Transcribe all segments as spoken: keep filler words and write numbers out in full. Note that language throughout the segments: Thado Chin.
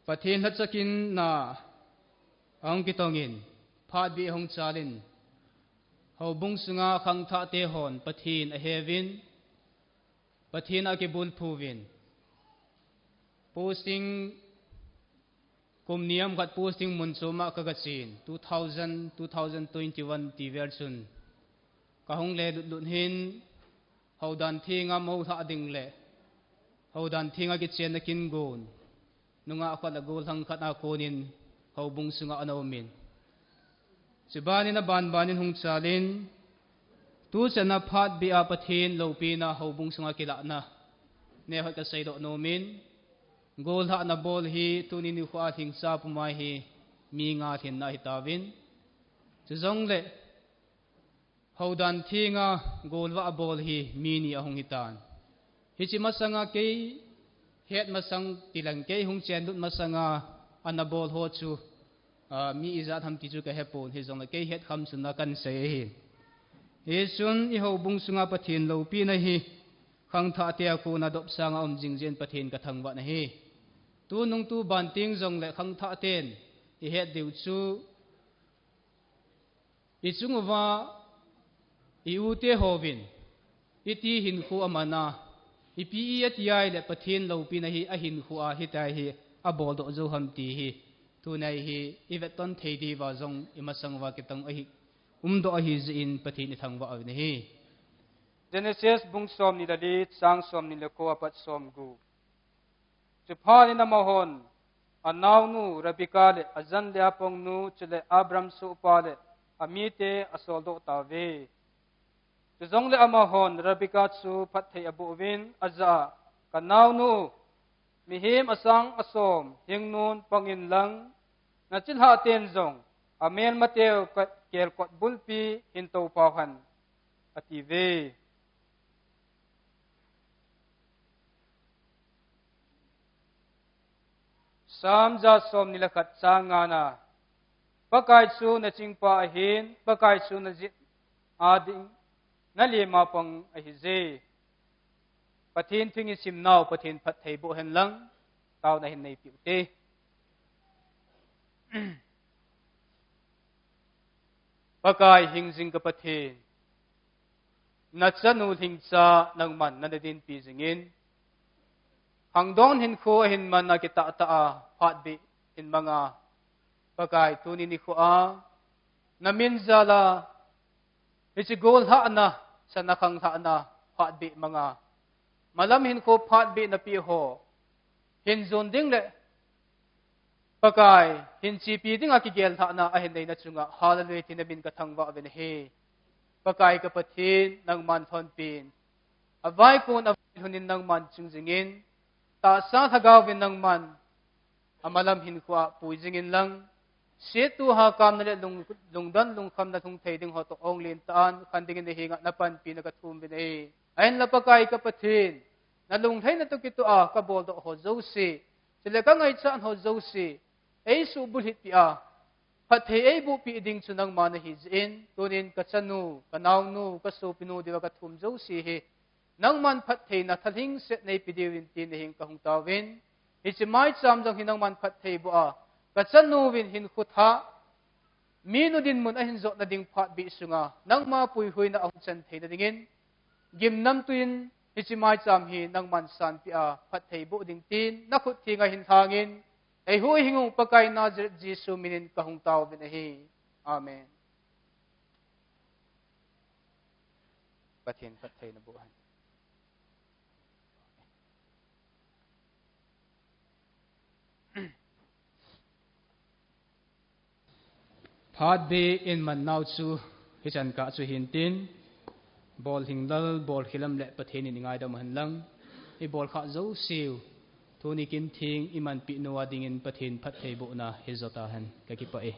Pathen lhachakin na ahung kitongin, phatbeh ahung chalin, houbung sunga khangthah te hon Pathen aheuvin, Pathen akibulphuvin, posting kum ni ham khat posting mun chom a kagachen, two thousand, two thousand twenty-one ti vel chun kahung lelut lut hin, houdan thenga moulhah ding le houdan thenga kichenna kin gon, nungah khat le gollhang khat a konin houbung sunga ana umin. Chubanin aban banin hung chalin, tuchan a phatbeh a Pathen loupina houbung sunga kilahna neo khat kaseidoh nomin, gollhahna bol hi tuni nikho a lhingcha puma hi mi nga lhinna ahitauvin. Chujongle, houdan thenga golvah bol hi mi ni ahung hitan. Hiche masanga kei het masang tilang kei hung chenlut masanga ana bol ho chu, ah, mi ijat ham ti chu kahepon, hijongle kei het kham chun a kahin sei ahi. Hichun i houbung sunga Pathen loupina hi khangthah te a kona dopsanga um jing jeh in Pathen kathangvah nahi. Tunung tuban teng jongle khangthah ten ihet diu chu, ichung uva i u te houvin iti hinkho aman a, ipi i ati ahile Pathen loupina hi ahinkho a hitia hi aboldoh jou ham ti hi, tunia hi ivetton thei diuva jong imasang uva kitong ahi, umdoh ahi jeh in Pathen ithangvah uvin ahi. Genesis bung somni le li, chang somni le ko apat somgup. Chuphat in amahon anaonu Rebekah le ajan le apongnu chule Abraham sohpa le amite asoldoh tauve. Chujongle amahon Rebekah chu phatthei aboh uvin ajah a, "Kanaonu, mihem asang asom hingnun pang inlang, nachilhah ten jong amelmateu ka kelkot bulpi hin toupau hen," atiuve. Sam ja somni le khat chang ngana, Pakai chu nachingpa ahin, Pakai chu najin a ding, nalima pang ahije. Pathen thu isim nau, Pathen phatthei boh hen lang, taona hin neipiu hite. Pakai hingjing ka Pathen, nachanu lhingcha nangman nana dinpi jingin, khangdong hinkho ahin man a kitah tah a phatbeh hin manga, Pakai tuni nikho a, namin jal a, hiche gollhahna, sana khanglhahna phatbeh manga, malam hinkho phatbeh napeh ho hin jon ding le, Pakai, hin chepi dinga kigel lhahna ahin neina chunga, hallelujah, ti namin kathangvah uvin ahi. Pakai ka Pathen, nangman lhonpin, avaikon availhun in nangman chung jingin, tahsa lhagao vin nangman amalam hinkho a pui jingin lang, settoh hakamna le lung, lungdon lungkhamna lhung thei ding ho toh ong lentah a khan dingin nahenga napanpina kathum uvin ahi. Ahinla Pakai ka Pathen, nalunglhaina toh kitoh a kaboldoh ho jouse, chule kangaichat ho jouse, eisuh bulhit peh a, phatthei eiboh peh ding chu nangma nahi jeh in, tunin kachanu, kanaonu, kasopinu diuva kathum jouse hi, nangman phattheina thalhingset neipe diuvin tin nahenga kahung taovin, hiche maicham jong hi nangman phatthei boh a, kachanu vin hinkho thah, minu dinmun ahin jotna ding phatbeh sunga, nangma puihuina ahung chan theina dingin, gimnamtui in hiche maicham hi nangman sanpeh a phatthei boh ding tin, nakhut thenga hin lhangin, eihuhhing u Pakai Nazareth Jesu minin kahung taovin ahi. Amen. Pathen phattheina boh hen. Phatbeh in man nau chu hichan kah chu hintin, bolhing lal, bolkhe lam le Pathen in ingaidam hen lang, ibol khah jouseu, tuni kin theng imanpeh nau a dingin Pathen phatthei bohna hijo tahen, kakipah e.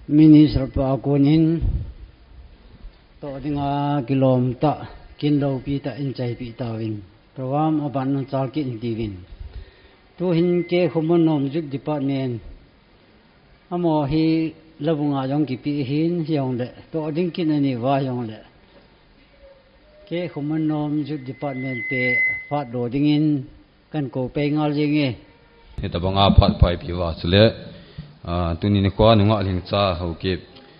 Minister pa kunin, toh dinga kilom tah, kin loupi tah in chaipi tauvin. Program aban nung chal kit in tiuvin. Tuhin Kehkhomun Nom Youth Department. Amaho hi Labunga jong kipe ahin, hijongle, toh ding kin ani va hijongle, Kehkhomun Nom Youth Department te phat lo dingin, kan kou pei ngal jing e. Hitabanga phat paipi uva chule, ah, tuni nikho nungah Lhingcha Haokip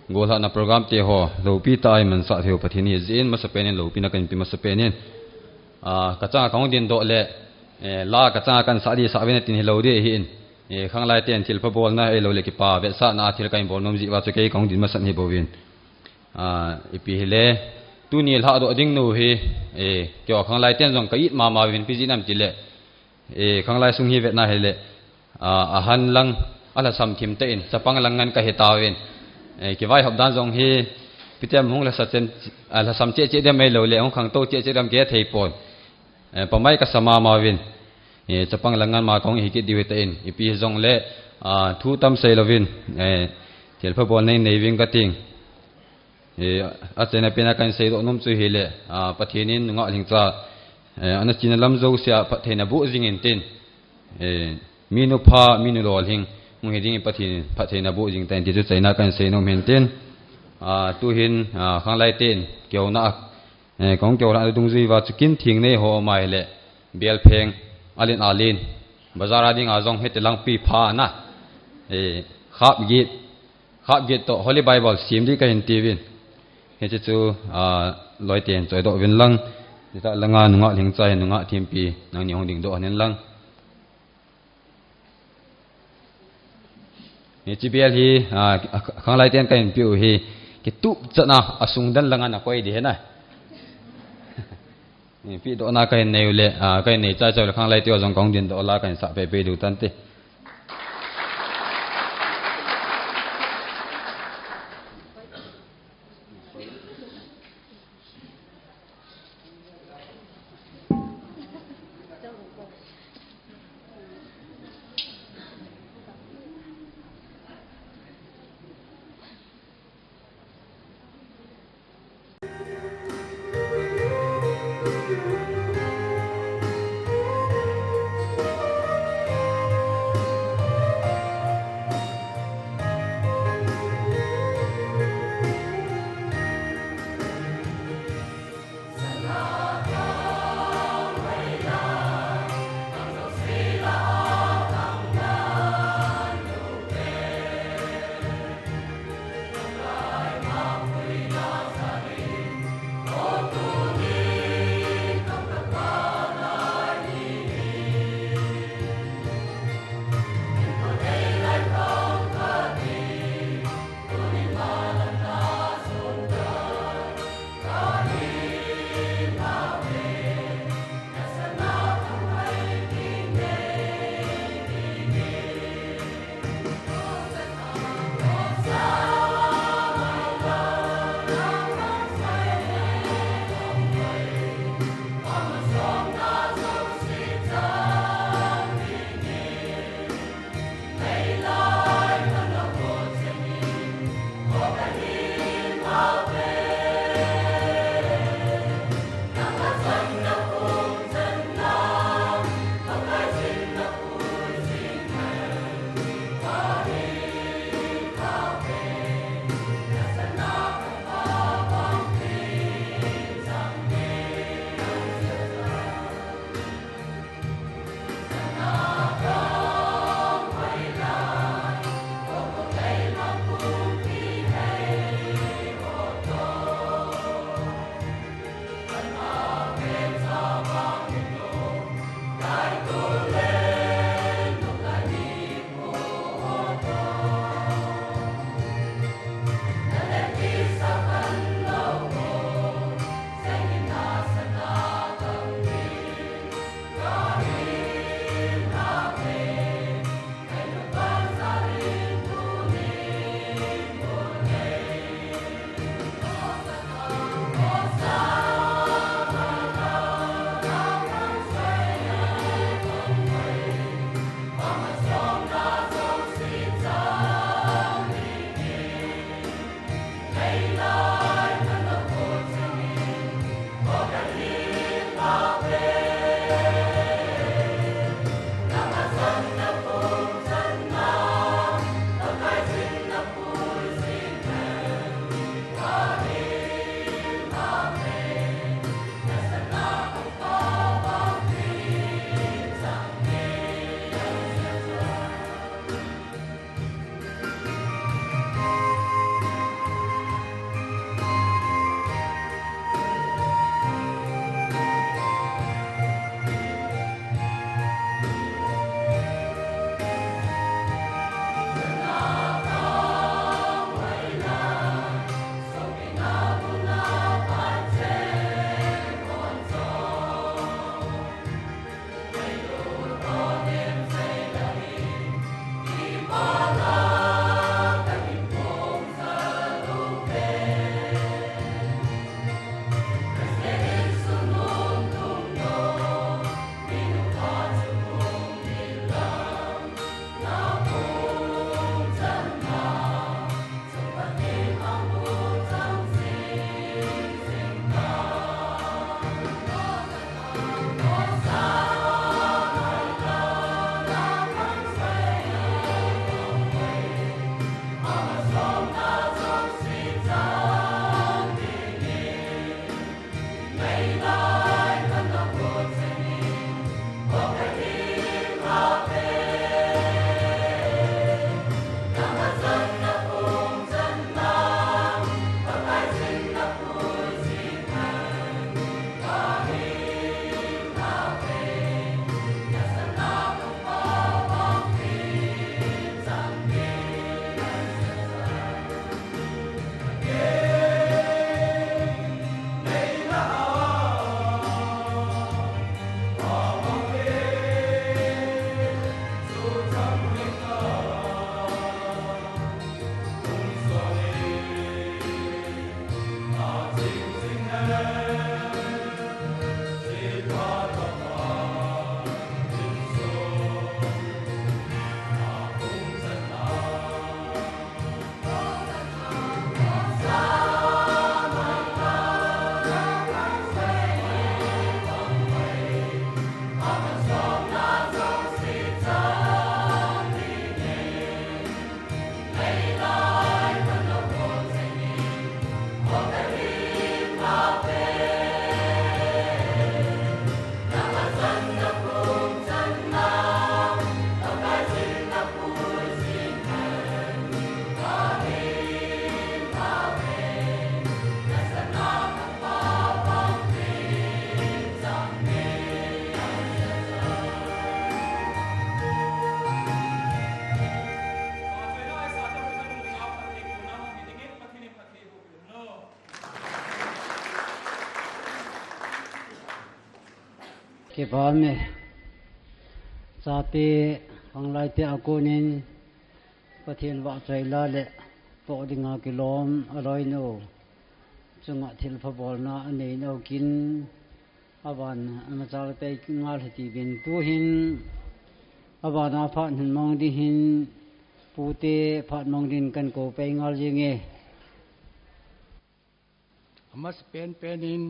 golhatna program te ho loupi tah a imansah theiu Pathen hi jeh in masapen in loupina kahin pe masapen in, ah, kachanga kahung dingdoh le, eh, la kachanga kahin sah ding sah uvin tin hilou ding ahin, eh, khanglai ten thilpha bolna ahilouleh kipa vetsahna a thil kahin bol nom jeh uva chu kei kahung ding masat ahi bouvin. Ah, ipi hile, tuni lhadoh ding nu hi, eh, keiho khanglai ten jong ka it mama uvin ipi jeh ham itile, eh, khanglai sung hi vetna hile, ah, ahan lang, alhasam thim tah in, chapang lang ngen kahi tauvin. Eh, kivaihop dan jong hi, ipi ti ham hung lhasa chen, ah, lhasam cheh cheh dem ahilouleh, hung khangtou cheh cheh dem kei thei pon. Eh, pamai kasa mama uvin. Eh, chapang lang ngen ma kahung hi kit diu ahitan, ipi hijongle, ah, thu tam sei louvin, eh, thilpha bol nei nei uving kating. Eh, achaina pen a kahin seidoh nom chu hile, ah, Pathen in nungah Lhingcha, eh, ana china lam jousea phattheina boh jing intin. Eh, minu pha, minu lolhing, hung hi dingin Pathen in phattheina boh jing tan ti chu achaina kahin sei nom ahin tin. Ah, tuhin, ah, khanglai ten, kihouna, eh, kahung kihouna dungjui uva chu kin thing nei ho um ahile, belpheng, alen alen, bazar a dinga jong hiti langpi pha na, eh, khap git, Khap git toh Holy Bible sem ding kahin tiuvin. Hiche chu, ah, loi ten choidoh uvin lang. Hiche langa nungah Lhingcha hin nungah thempi nangni hung dingdoh hen lang. Hiche bel hi, ah, khanglai ten kahin peh u hi, kitup chan a asung dan langa nakoi ding ahi na. Pehdohna kahin nei u le, ah, kahin nei chai chai u le khanglai teho jong kahung dingdoh la kahin sah peh peh diu tante. Kipah e. Chate, khanglai te a konin, Pathen vahchoi la le, poh dinga kilom, a loinu chunga thilpha bolna a neinu kin, a van a machal pei ngal hiti bin tu hin, a van a phat hin mong ding hin, pute phat mong ding kan ko pei ngal jing e. Amasapen pen in,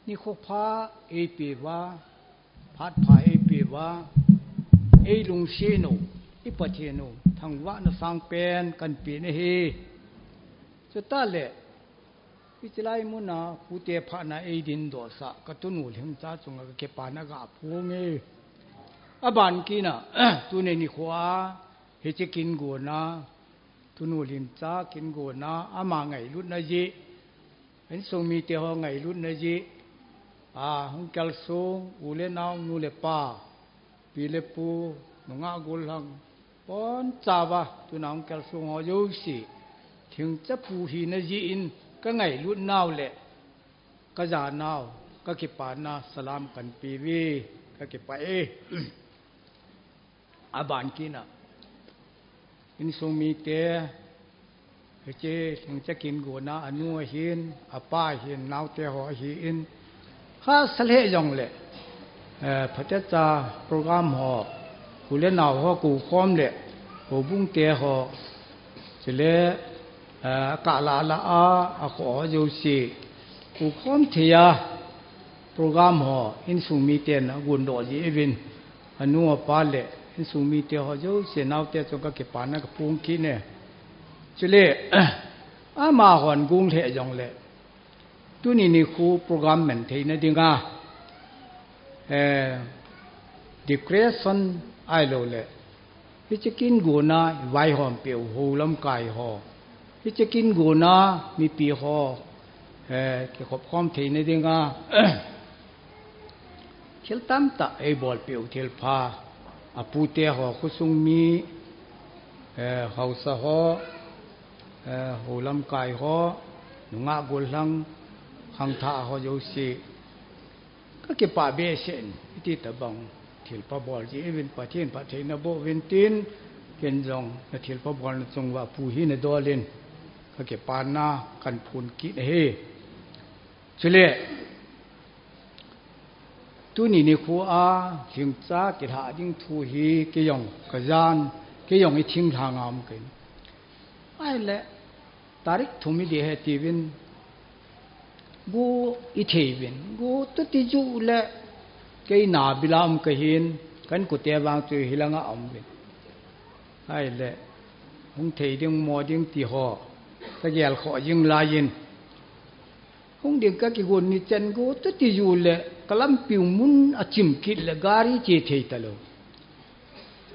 nikho pha eipeuva, phat pha eipeuva, eilungset u, i Pathen u, thangvahna sangpen kan pe na hi. Chutah le, hichelai muna, pute phatna eidindoh sah, ka tunu Lhingcha chunga ka kipana ga phong e. A ban kina, tuni nikho a, hiche kin gona, tunu Lhingcha kin gona, ama ngailutna jeh, insung mite ho ngailutna jeh, a, hung kalsong, u le nao, nu le pa, pi le pu, nungah gollhang, bonchauva, tuna hung kalsong ho jouse, Lhingcha pu hina jeh in, ka ngailut nau le, ka ja nau, ka kipana, salam kan pe uve, ka kipah e. A ban kina, insung mite, hiche Lhingcha kin gona a nu ahin, a pa ahin, naote ho ahin, hahsa lheh jongle, eh, phatecha program ho, u le nao ho, kou khom le, houbung te ho, chule, eh, kah lah lah a, a kho ho jouse, kou khom thei a, program ho, insung miten agon doh jeh uvin, anu apa le, insung mite ho jouse naote chunga ka kipana ka phong kit e. Chule, amahon gong lheh jongle, tuni nikho program man theina dinga, eh, decoration ahilou le, hiche kin gona vaihom peu ho lamkai ho. Hiche kin gona mipi ho, eh, kikhop khom theina dinga, thil tamtah eibol peu thilpha. A pute ho, khosung mi, eh, haosa ho, eh, ho lamkai ho, nungah gollhang, khangthah ho jouse. Ka kipah behseh in, iti tabang thilpha bol jeh uvin Pathen phattheina boh uvin tin, ken jong na thilpha bolna chunga pu hina dol in, ka kipana kan phong kit ahi. Chule, tuni nikho a, Lhingcha kilhah ding thu hi, kei jong ka jan, kei jong i thinglhang a um kei. Ahile, tarik thum i ding ahi tiuvin, go i thei uvin, go tuti ju le, kei na bila um ka hin, ka inkote vang chu hilanga um uvin. Ahile, hung thei ding mo ding ti ho, ka gel khoh jing lai in, hung ding ka kigon ni chen go tuti ju le, ka lampiu mun a chim kit le, gari che thei talou.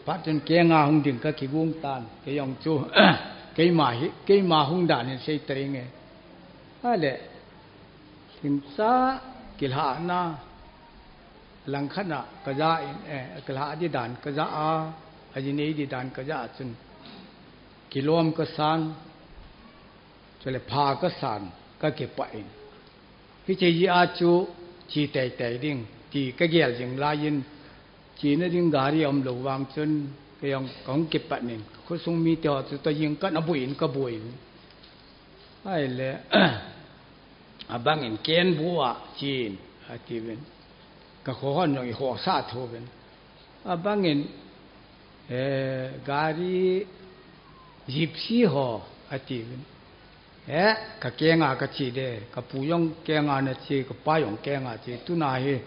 Phat chun kenga hung ding ka kigon tan, kei jong chu, keima hi, keima hung dan in sei ta ding e. Ahile, Lhingcha kilhahna, langkhat a ka ja in, eh, kilhah ding dan ka ja a, ajinei ding dan ka ja a chun, kilom ka san, chule pha ka san, ka kipah in. Hiche jeh a chu che teitei ding, ti ka gel jing lai in, chena ding gari aum lou vang chun, kei jong ka hung kipat in, khosung mite ho chu toh jingkah a boi in ka boi in. Ahile, abang in ken bu a chen, ati uvin. Ka kho hon jong i khohsah tho uvin. Abang in, eh, gari Gypsy ho, ati uvin. Eh, ka kenga ka che ding, ka pu jong kenga na che, ka pa jong kenga che, tuna hi,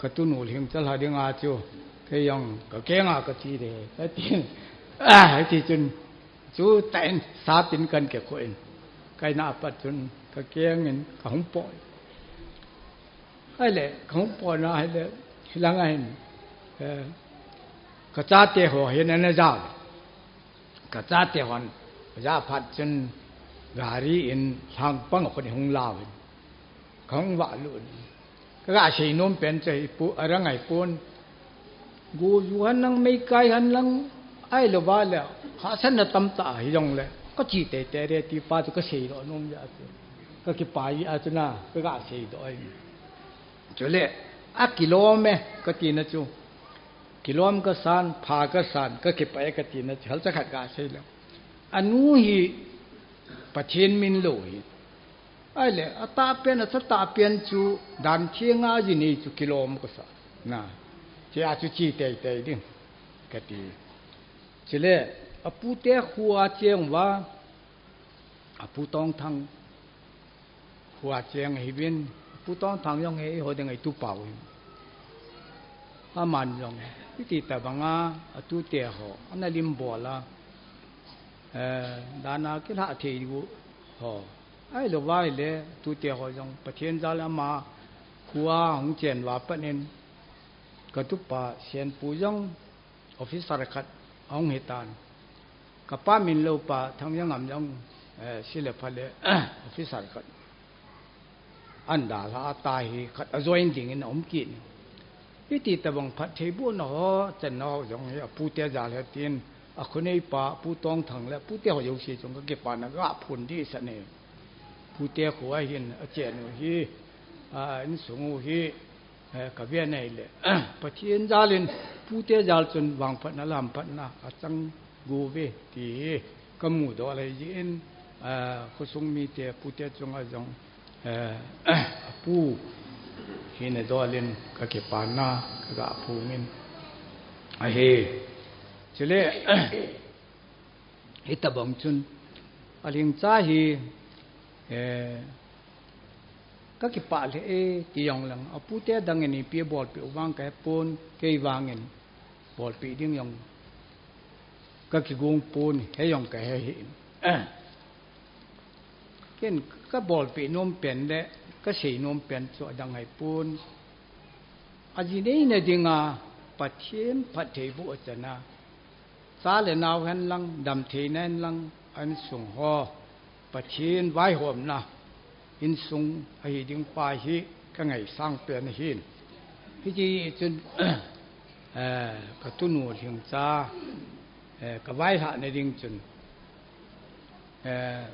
ka tunu Lhingcha lha dinga chu, kei jong ka kenga ka che ding, ati. Ah, ati chun, chutah in, sap in kan kikhoh in, ka in a pat chun, ka keng in, ka hung pot. Ahile, ka hung potna ahile, hilanga hin, eh, ka chate ho hin ana ja. Ka chate hon, ja phat chun, gari in lhangpang a khun hung la uvin. Ka hung vah lut in. Ka ga sei nom pen chu hi pu, a rangai pon. Go ju hen lang, meikai hen lang, ahilou va le, hahsatna tamtah hi jong le, ka che teitei ding ti pa chu ka seidoh nom jeh a chu. Ka kipah jeh a chu na, ka ga seidoh ahi. Chule, A kilom e, ka tina chu. Kilom ka san, pha ka san, ka kipah e ka tina chu. Halcha khat ka sei le. Anu hi Pathen min lo hi. Ahile, a tahpen, a cha tahpen chu, dan thenga ji nei chu kilom ka sa. Na, che a chu chi tei tei ding. Ka ti. Chule, a pute khua cheng uva, a pu Tongthang khua cheng hi vin, a pu Tongthang jong hi eiho ding ei tupa u hi. Aman jong, hiti tabanga, a tute ho, ana lim bol a, eh, dana kilha thei u ho. Ahilou vai le, tute ho jong, Pathen jal ama khua hung chen uva pat in, ka tupa Senpu jong, officer khat ahung hitan. Ka pa min lo pa Thangjangam jong, eh, sile phale, officer khat. An dalha a ta hi khat a join ding in a um kit. Hiti tabang phattheibohna ho, channa ho jong hi a pute jal he tin, a khonei pa, pu Tongthang le, pute ho jouse chunga ka kipana ga phun di sa ne. Pute khua hin, a chen u hi, a, insung u hi, Eh, ka ve nei le. Pathen jal in, pute jal chun vangphatna, lamphatna, a chang gu ve, ti hi ka mudoh lai jin, eh, khosung mite, pute chunga jong, eh, a pu hina dol in ka kipana, ka ga phung in. Ahi, chule, hitabang chun, a lhingcha hi, eh, ka kipah lheh e, ti jong lang. A pute dang in ipi abolpeh u vang ka hepon, kei vang in bolpeh ding jong ka kigong pon, he jong ka he hih in. Ken ka bolpeh nom pen le, ka sei nom pen chu adang hai pon. A ji neina dinga Pathen phattheiboh achana. Cha le nao hen lang, damtheina hen lang, a insung ho. Pathen vaihomna, insung ahi ding pa hi ka ngaisang pen ahin. Hiti chun, eh, ka tunu lhingcha, eh, ka vaihahna ding chun, eh,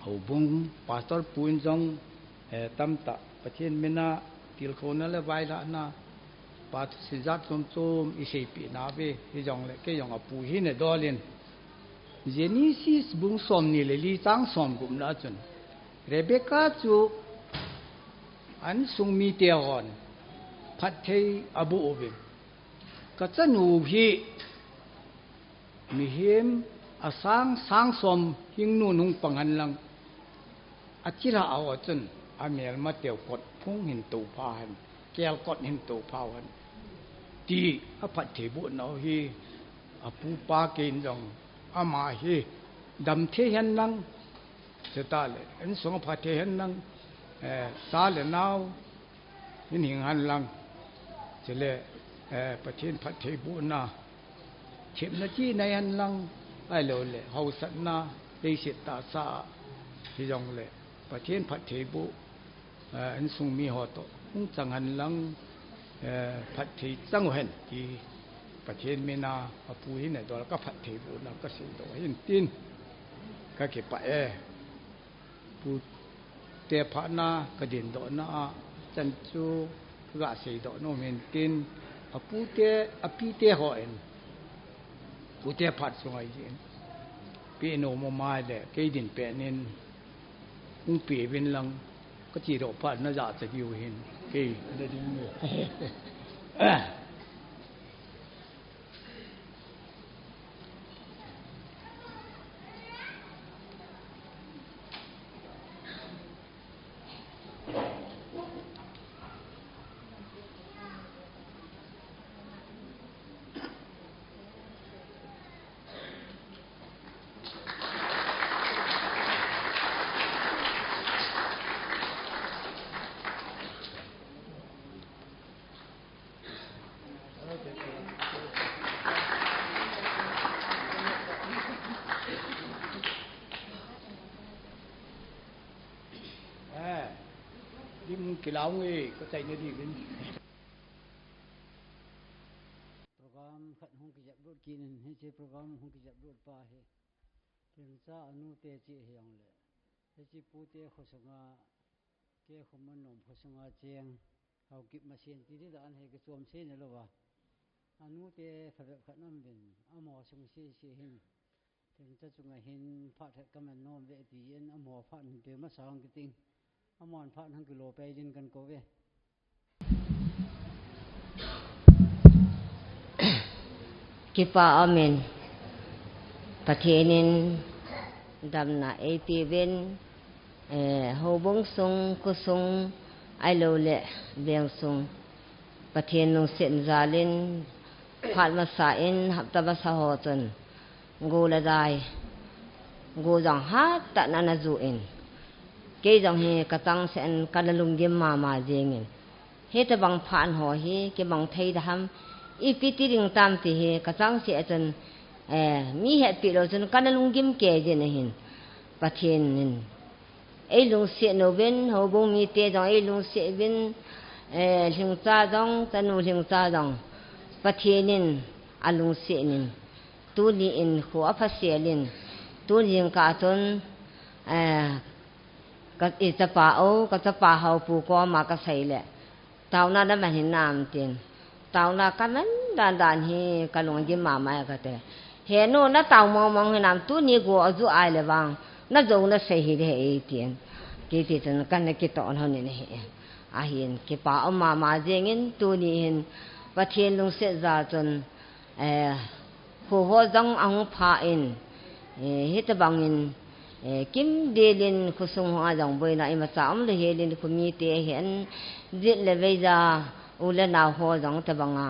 houbung, pastor pu in jong, eh, tamtah, Pathen mina, tilkhouna le vailhahna, pa thusim jat chom chom i seipeh nauve, hijongle, kei jong a pu hina dol in. Genesis bung somni le li chang somgup na chun. Rebecca chu a insung mite hon phatthei aboh uvin. Ka chanu hi mihem asang, sang som hing nu nung pang hen lang. A chilhah a ho chun a melmateu kot phung hin toupha hen, kelkot hin toupha u hen. Ti a phattheibohna u hi a pupa ken jong ama hi damthei hen lang, chutah le, insung a phatthei hen lang, eh, cha le nao, hin hing hen lang. Chule, eh, Pathen phattheibohna, themna chihna hen lang, ahilou le, hausatna, leiset tahsa, hijongle, Pathen phattheiboh, eh, insung mi ho toh, hung chang hen lang, eh, phatthei chang u hen, ti Pathen mina, a pu hina dol ka phattheibohna, ka seidoh hin tin, ka kipah e. Pute phatna ka dindohna a chan chu ka ga seidoh nom in tin, a pute, a pite hon pute phat sunga jin, pe nom mo mai le kei din pen in hung pe uvin lang, ka chedoh phat na ja cha diu hin kei na ding ni. Eh, lim kilau nge, ka chaina ding in. Program khat hung kijep lut kit in, hiche program hung kijep lut pa hi. Lhingcha anu te chi hijongle. Hiche pute khosunga, ke khoma nom khosunga cheng. Haokip Masen ti di dan he ka chom se ne lo va. Anu te phabep khat nam bin, amo sung se se hin. Thengcha chunga hin phat khat ka man nom ve ti in amo phat hin pe masa hang kiting. Amon phat hang kilo pe din kan ko ve. Kipa amen. Pathen in damna eipe uvin, eh, houbung sung, khosung, ailou le veng sung. Pathen lungset jalin, phat masa in, hapta masa ho chun, go le dai, go jong hat tah in ana ju in. Kei jong hi ka chang sen ka la lunggim mama jing in. Hitabang phat ho hi, kimang thei da ham, ipi ti ding tam ti hi, ka chang sen a chun, eh, mi hetpi lou chun ka la lunggim kei jin ahin. Pathen in. Ei lungset uvin, houbung mite jong ei lungset uvin, eh, Lhingcha jong, chanu Lhingcha jong. Pathen in, alungset in. Tuni in kho aphasel in. Tuni in ka chun, eh, ka, i chapa o, ka chapa hao pu koma ka sei le. Taona na man hin nam tin. Taona ka man dan dan hi ka lunggim mama ka te. He nu na tao mong mong hinam tuni go aju ai le vang. Na jo na sei hi de he ei tin. Kiti chun kan na kitoh hon in he. Ahin kipa um mama jing in tuni hin Pathen lungset jal chun, eh, kho ho jong ahung pha in, eh, hitabang in, eh, kimdel in khosung ho a jong boina imacha um lou hel in khomite hin jit le veija u le nao ho jong tabang a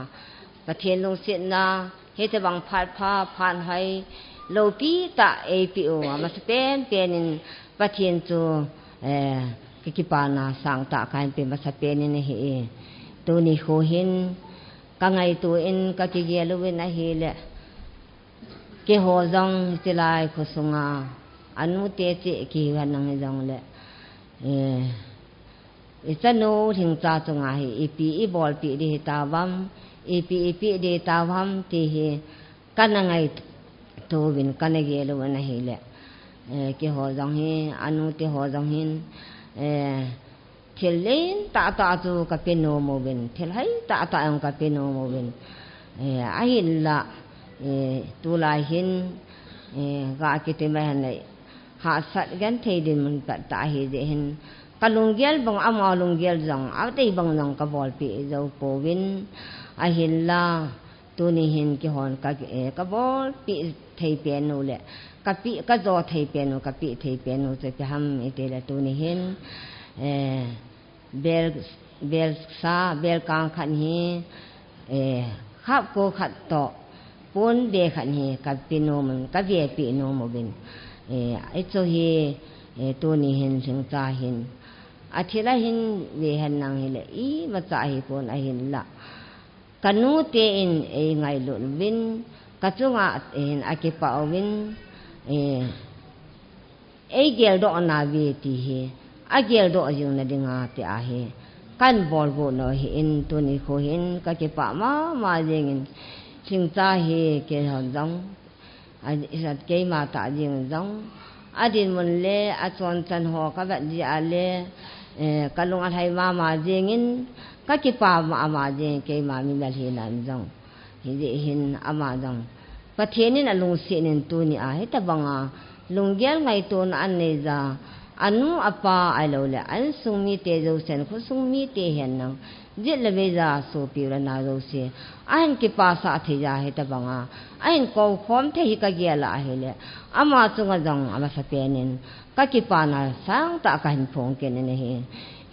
Pathen lungsetna hitabang phat pha phat hoi loupi tah eipe u a masa pen pen in Pathen chu, eh, ka kipana sangtah kahin pe masa pen in ahi e. Tuni kho hin ka ngaito in ka kigel uvin ahile. Keiho jong hiche lai khosung a, anu te che kihi hen nang hi jong le. Eh, i chanu Lhingcha chunga hi, ipi i bolpi di hi tavam, ipi ipi di tavam ti hi, ka na ngaito uvin, ka na gel uvin ahile. Eh, keiho jong hi, anu te ho jong hin, eh, thil len tah tah chu ka pe nom uvin, thil hai tah tah jong ka pe nom uvin. Eh, ahinla, eh, tulai hin, eh, ga kiti mai hen le, hahsat genthei dinmun pat tah ahi jeh hin, ka lunggel bang ama lunggel jong, adei bang jong ka bolpi jou pouvin, ahinla, Tuni hin keihon ka, eh, ka bolpi thei pen u le, ka pe, ka jo thei pen u, ka pe thei pen u chu ipi ham itile tuni hin, eh, bel, bel sa, bel kang khat hi, eh, khap ko khat toh, pon be khat hi ka pe nom un, ka vepi nom uvin. Eh, hichu hi, eh, tuni hin Lhingcha hin, athil ahin ve hen nang hile, imacha hi pon ahinla. Ka nu te in ei ngailut uvin, ka chunga hin akipah uvin, eh, ei geldoh na ve ti hi, ageldoh jing na dinga ti ahi, kan bol got u ahin tuni kho hin ka kipah mama jing in, Lhingcha hi keihon jong, A, isat keima tah jing jong. Adinmun le, achonchan ho ka vet jeh a le, eh, ka lung alhai mama jing in, ka kipah mama jing keima mi mel hina jong. Hijeh hin ama jong. Pathen in alungset in tuni a, hitabanga, lunggel ngaito na anei ja, anu apa ahilou le, insung mite jousen, khosung mite hen nang. Jit le veija sopi u le nao jouse. Ahin kipasah thei ja hitabanga. Ahin koukhom thei hi ka gel a ahile. Ama chunga jong amasa pen in. Ka kipana sangtah kahin phong kit in ahi.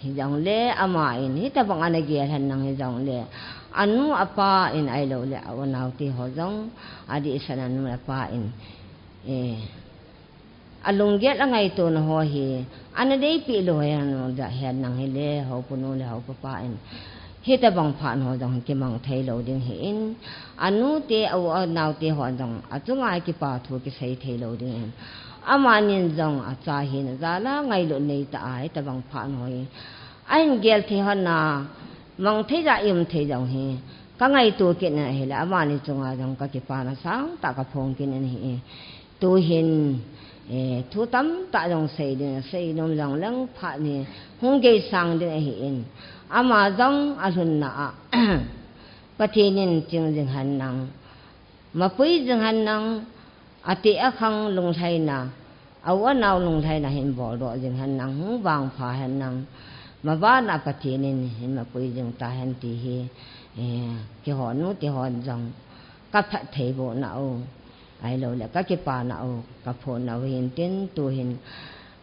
Hijongle ama in. Hitabang ana gel hen nang hijongle. Anu apa in ahilou le. A u nao te ho jong. Adeh san anu apa in. Eh. Alunggel angaito na ho hi, ana deipi lou hen nang hile, houpu nu le houpu pa in. Hitabang phat ho jong kimang thei lou ding ahin, anu te, a u, a nao te ho jong, achunga kipa thu kisei thei lou ding ahin. Amanin jong, acha hin, jala ngailut nei ta a, hitabang phat ho hi. Ahin gel thei hon na, mang thei ja i um thei jong hi. Ka ngaito kit na ahile, amani chunga jong ka kipana sangtah ka phong kit in ahi. Tuhin, eh, thu tamtah jong sei ding, sei nom jong leng phat ni, hung geisang ding ahin. Ama jong alhunna a Pathen in ching jing hen lang, mapui jing hen lang, ati akhang lunglhaina, a u anao lunglhaina hin boldoh jing hen lang, hung vangpha hen lang, mavana Pathen in hin mapui jing tahen ti hi, eh, keiho nu te hon jong kaphattheibohna u, ahilouleh kakipana u, kaphonna u hintin tuhin,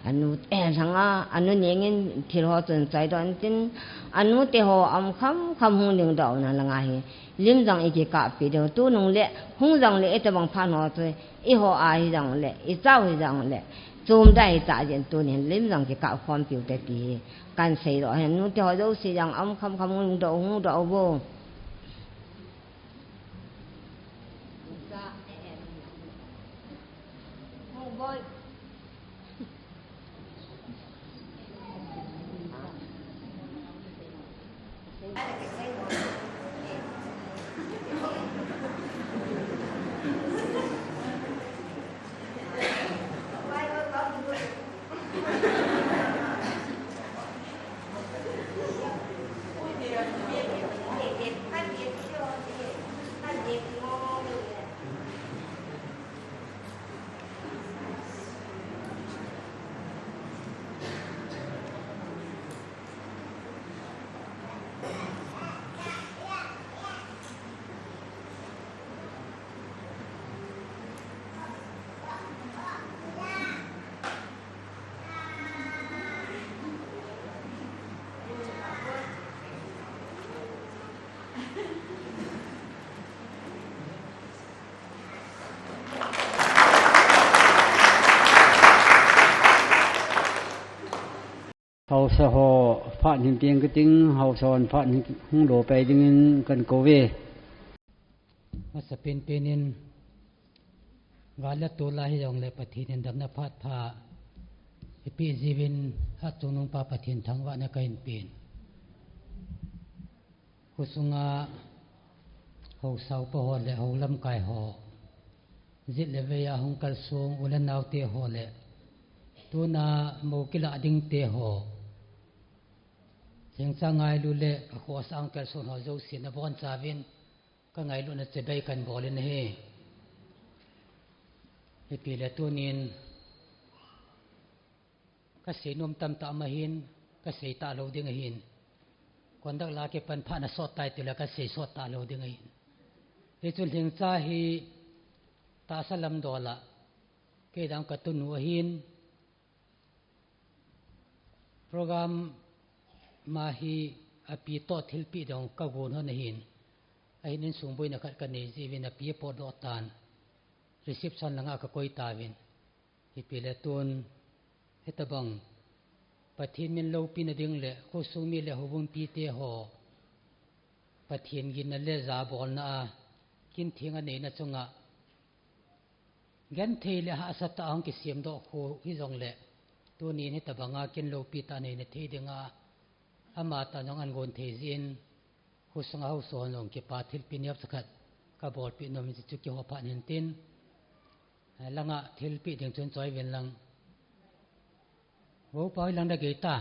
anu, eh, langa, anu nengin thil ho chun chaidoh intin, anu te ho um khamkham hung dingdoh u na langa hi, lim jong ikikahpi diu, tunung le, hung jongle, itobang phat ho chu, eiho a hijongle, ichao hijongle, chomda hita jeh in tunin lim jong kikah khompiu te ti hi, kahin seidoh ahin, nu te ho jouse jong um khamkham hung dingdoh, hung doh uvo. Haosa ho phat hin peng kating, haosa hon phat hin hung lo pai dingin kahin kou ve. Masapen pen in, gal le tol a hijongle Pathen in damna phat pha eipeh jiuvin, hatchungnung pa Pathen thangvahna kahin pen. Khosunga haosa upa ho le hou lamkai ho, jet le vei a hung kalsong u le nao te ho le tuna mou kilah ding te ho, chengcha ngailu le akhohsah a hung kalsong ho jouse nabonchauvin kangailutna chibai kahin bol in ahi. Ipi le tunin kasei nom tamtah um ahin, kasei talou ding ahin. Conduct la kipan phat nasot tai tile kasei sot talou ding ahin. Hichun lhingcha hi tahsa lam dol a kei dang katunu ahin, program ma hi api toh thilpeh ding kagon hon ahin. Ahin insung boina khat kanei jiuvin api apotdoh tan, reception langa kakoi tauvin. Ipi le tun, hitobang Pathen min loupina ding le khosung mi le houbung mipite ho Pathen ginna le jabolna a kin theng aneina chunga genthei le hahsatah a hung kisemdoh khu hijongle, tunin hitobanga kin loupi tah a neina thei dinga amatah jong ahin gon thei jeh in, khosunga haosa hon jong kipa thilpeh neocha khat kabolpeh nom in, chuchu keiho phat hintin, langa thilpeh ding chun choi uvin lang. Vo pa hoi lang da gei ta.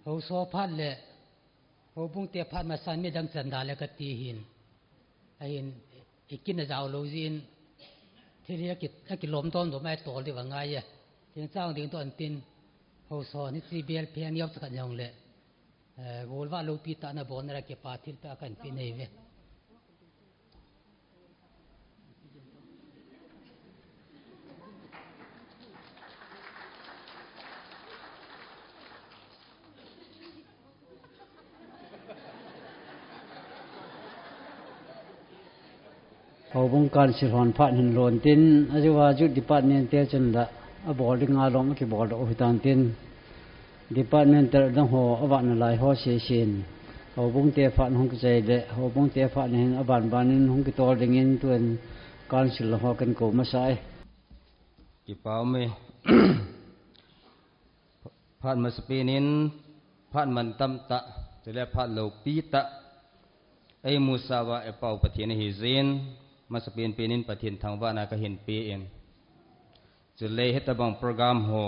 Haosa phat le houbung te phat masan midang chan da le kati hin. Ahin, ikin ajao lou jeh in, thil hi aki, akilom dom dom a itol diu angai e. Chengcha ding toh antin, haosa hon hiche bel pheng neocha khat jongle, eh, golvah loupi tah a nabolna le kipa thilpeh a kahin peh nahi uve. Houbung Council hon phat hin lon tin, ajeh uva Youth Department te chun la abol dinga lom akiboldoh u hitan tin, Department te dang ho avat nalai ho sesen, houbung te phat hung kichai le, houbung te phat hin aban ban in hung kitol dingin tun Council ho kahin kou masa e. Kipa um e. Phat masapen in, phat mantam tah, chule phat loupi tah, Eimusah uva eipao Pathen ahi jeh in, masapen pen in Pathen thangvahna kahin pe in. Chule hitabang program ho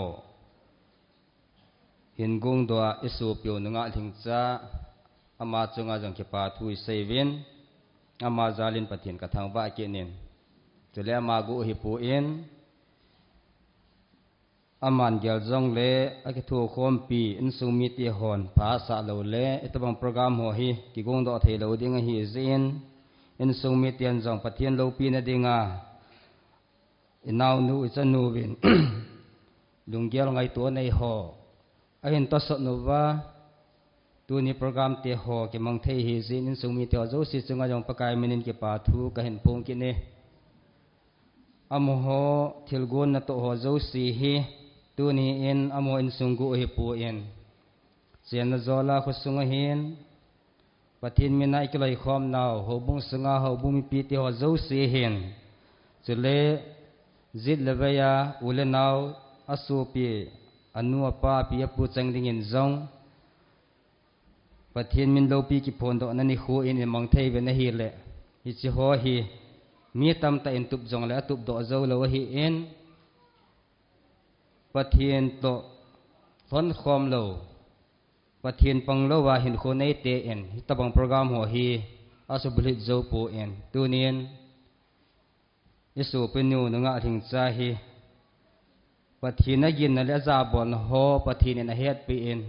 hin gongdoh a isopiu nungah Lhingcha, ama chunga jong kipa thu isei uvin, ama jal in Pathen kathangvah kit in. Chule ama guh hipon, aman gel jongle akithokhompi insung mite hon phasah lou le, hitabang program ho hi kigongdoh theilou ding ahi jeh in, insung miten jong Pathen loupina dinga, inaonu, ichanuvin lunggel ngaito anei ho ahin tosot uva, tuni program te ho kimang thei ahi jeh in, insung mite ho jouse chunga jong Pakai min in kipa thu kahin phong kit e. Amaho thilgon natoh ho jouse hi, tuni in amaho insung guh hipon, chenna jola khosunga hin Pathen min a ikiloikhomnau houbung sunga houbung mipite ho jouse hin, chule jet le vei a u le nao, asopi, anu apa, api apu cheng dingin jong Pathen min loupi kiphondohna nikho in imang thei uvin ahile, hiche ho hi mi tamtah in tup jongle atupdoh joulou ahin, Pathen toh lhonkhom lou, Pathen panglouva hinkho neite in hitabang program ho hi asubulhit joupon, tunin isopinu nungah Lhingcha hi Pathen aginna le ajabolna ho Pathen in ahetpeh in,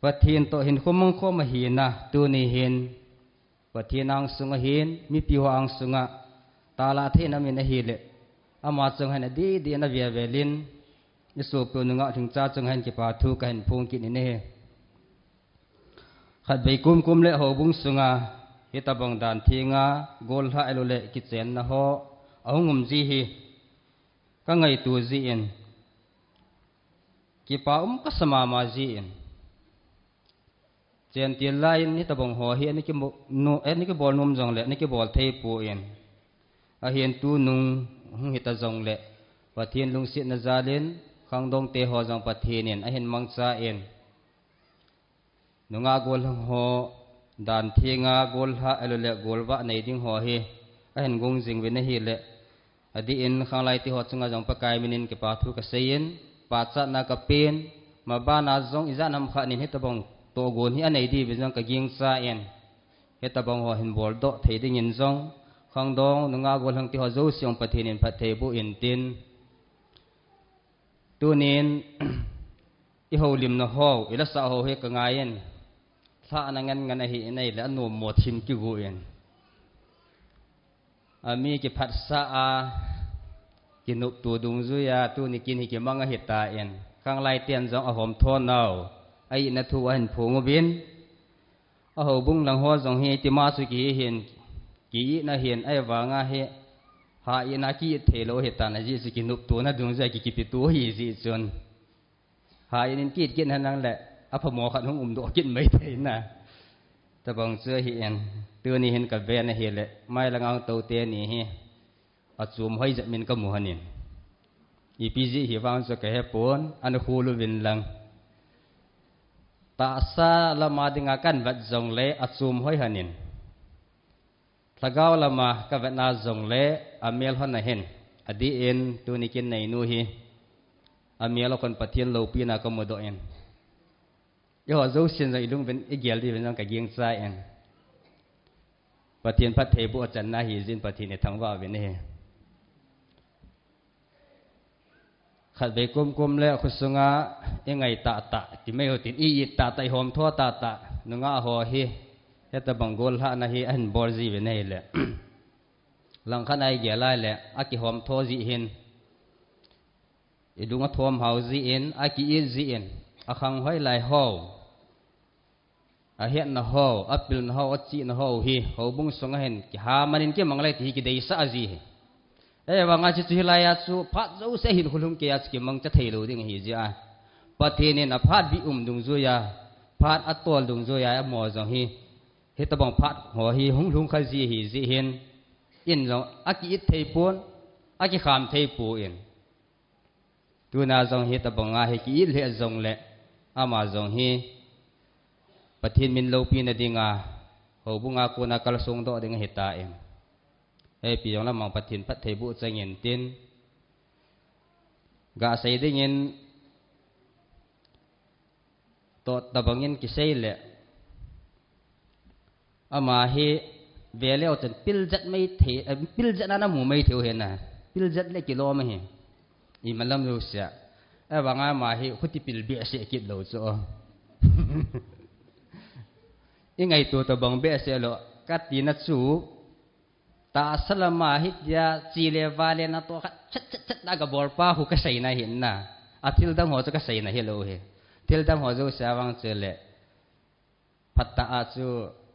Pathen toh hinkho mangkhom ahina, tuni hin Pathen angsunga hin mipi ho angsunga talah theina min ahile, ama chunga hin adih dih in avel vel in, isopiu nungah Lhingcha chunga hin kipa thu kahin phong kit in ahi. Khatvei komkom le houbung sunga hitabang dan thenga gollhah ahiloule kichenna ho ahung um ji hi kangaito jeh in, kipa um kasa mama jeh in, chentil lai in hitabang ho hi ana kibol nom jongle ana kibol theipon, ahin tunung hung hita jongle Pathen lungsetna jal in khangdongte ho jong Pathen in ahin mangchan, nungah gollhang ho dan thenga gollhah ahiloule golvah nei ding ho hi ahin gong jing uvin ahile, adih in khanglaite ho chunga jong Pakai min in kipa thu kasei in, pachatna kapen, mabana jong ijat ham khat in hitabang tohgon hi anei diuvin jong kagingchan, hitabang ho hin boldoh thei dingin jong khangdong nungah gollhangte ho jouse jong Pathen in phatthei boh intin, tunin ihoulimna ho, ilasah ho hi kangaiyin, lhahna ngan ngan ahi in ahile anommo thim kigon, ami kiphatsah a kinopto dungjuiya tuni kin hi kimang ahitan, khanglaiten jong ahomthonau a-itna thu ahin phong uvin, ahoubung lang ho jong hi itima chu kihi hin, ki-itna hin, ahivanga hi ha-itna ki-it theilou ahitan, ajeh chu kinoptona dungjuiya ki, kikipeto ahijeh chun, ha-in in ki-it kit henlang le aphamo khat hung umdoh kit mai theina, tabang chu ahin, tuni hin kaven ahile mailanga hung tou teni hi achom hoi jep min kamu hon in, ipi jeh hi vang chu kahepon, ana khol uvin lang, tahsa lama dinga kahin vet jongle achom hoi hon in, lhagao lama kavetna jongle amel hon ahin, adih in tuni kin neinu hi amel a kon Pathen loupina kamudoh in, eiho jousen jong ilung uvin igel diuvin jong kagingchan, Pathen phattheiboh achanna ahijeh in Pathen ithangvah uvin ahi. Khatvei komkom le khosunga ingai tahtah, timai utin i-it tahtah, ihomtho tahtah nungah ho hi, hitabang gollhahna hi ahin bol jiuvin ahile, langkhat a igel a le akihomtho jeh hin, ilung athom hao jeh in, aki-it jeh in, akhang hoilai ho, ahetna ho, apilna ho, achihna ho hi houbung sunga hin kiha man in kimang le ti hi kideisah ji ahi. Ahivanga hiche chu hilaiya chu phat jouse hin khulhung keiya chu kimangcha theilou ding ahi jeh a, Pathen in aphat bih um dungjuiya, phat atol dungjuiya amaho jong hi, hitabang phat ho hi hung lhung kha ji ahijeh hin, in jong aki-it theipon, akikham theipon, tuna jong hitabanga hi ki-it lheh jongle ama jong hi Pathen min loupina dinga, houbunga kona kalsong doh ding ahitai. Eipi jong lamang Pathen phattheiboh chang intin, gasei dingin, toh tabangin kisei le, ama hi veleu chun piljat mai thei, eh, piljat na namu mai thei u hina. Piljat le kilom ahi. Imalam jousea. Ahivanga ama hi khuti pil behseh kit lou chu. I ngaito tabang behseh lou. Katina chu, tahsa lama hitia chi le va le natoh khat chat chat chat na kabol pa khu kaseina hina. A thil dang ho chu kaseina hilou hi. Thil dang ho jousea vang chu le, phatah a chu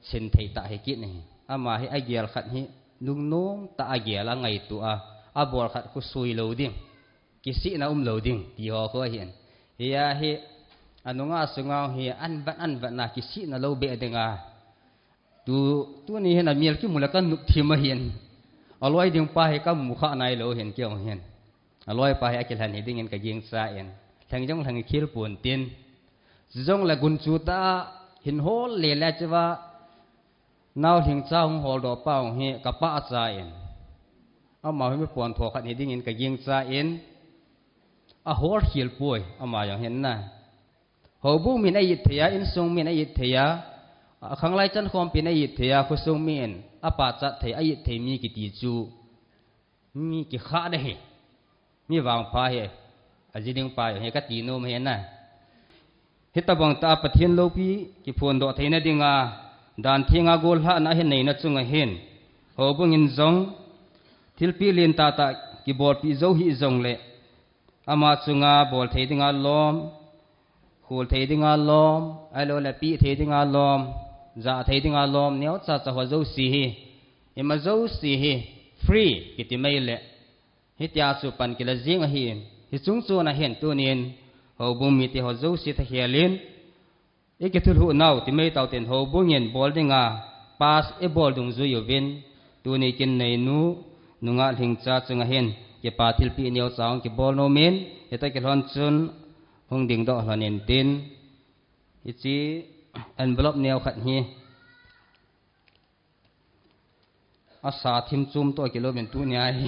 sin thei tah hi kit ahi. Ama hi agel khat hi lungnom tah a agel a ngaito a, abol khat khu sui lou ding, kisihna um lou ding ti ho khu ahin. Hia hi anunga sunga hi anvat anvat na kisihna lou beh dinga. Tu, tuni hin amel kimu le kanop thim ahin. Aloi ding pa hi kamu kha nailou hin kei jong hin. Aloi pa hi akilhen hi dingin kagingchan. Lheng jong lheng khel pon tin. Chujong le gunchu tah a hin hol le le cheva. Nao Lhingcha hung holdoh pa jong hi kapachat in. Ama hi mi pontho khat hi dingin kagingchan. Ahol khel poi ama jong hin na. Houbung min a it thei a, insung min a it thei a, akhanglai chankhompi in a it thei a, khosung min apachat thei, a it thei mi kiti chu mi kikhah ding ahi. Mi vangpha hi, aji ding pa hi kati nom ahi na. Hitabang tah a Pathen loupi kiphondoh theina dinga, dan thenga gollhahna ahin neina chunga hin, houbung in jong, thilpeh lentah tah kibolpeh jou hih jongle, ama chunga bol thei dinga lom, khol thei dinga lom, ahilou le peh thei dinga lom, jah thei dinga lom, neocha cha ho jouse hi, ima jouse hi, free kiti mai le. Hitia chu pan kila jing ahin, hichung chon ahin tunin, houbung mite ho jouse thakhel in, ikithulhuh nau ti mai tau tin houbung in bol dinga, pass ibol dungjui uvin, tuni kin neinu, nungah Lhingcha chunga hin, kipa thilpeh neocha hung kibol nom in, hita kilhon chun, hung dingdoh lhon intin, hiche envelope neo khat hi, asa thim chom toh kilou vin tunia hi.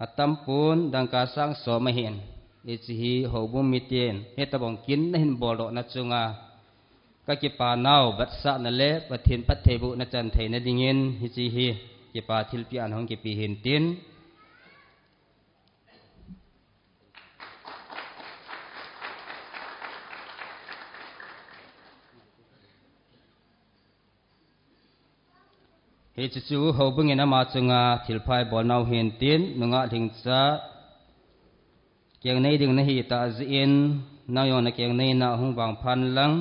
Atam pon dangka sang som ahin. Hiche hi houbung miten, hitabang kin nahin boldoh na chunga. Kakipa nau, vetsahna le, Pathen phattheibohna chan theina dingin, hiche hi, kipa thilpeh an hung kipe hintin. Hiche chu houbung in ama chunga thilpha ibol nau hintin, nungah Lhingcha, kengnei ding nahi tah jeh in, nang jong nakengneina hung vangphan lang,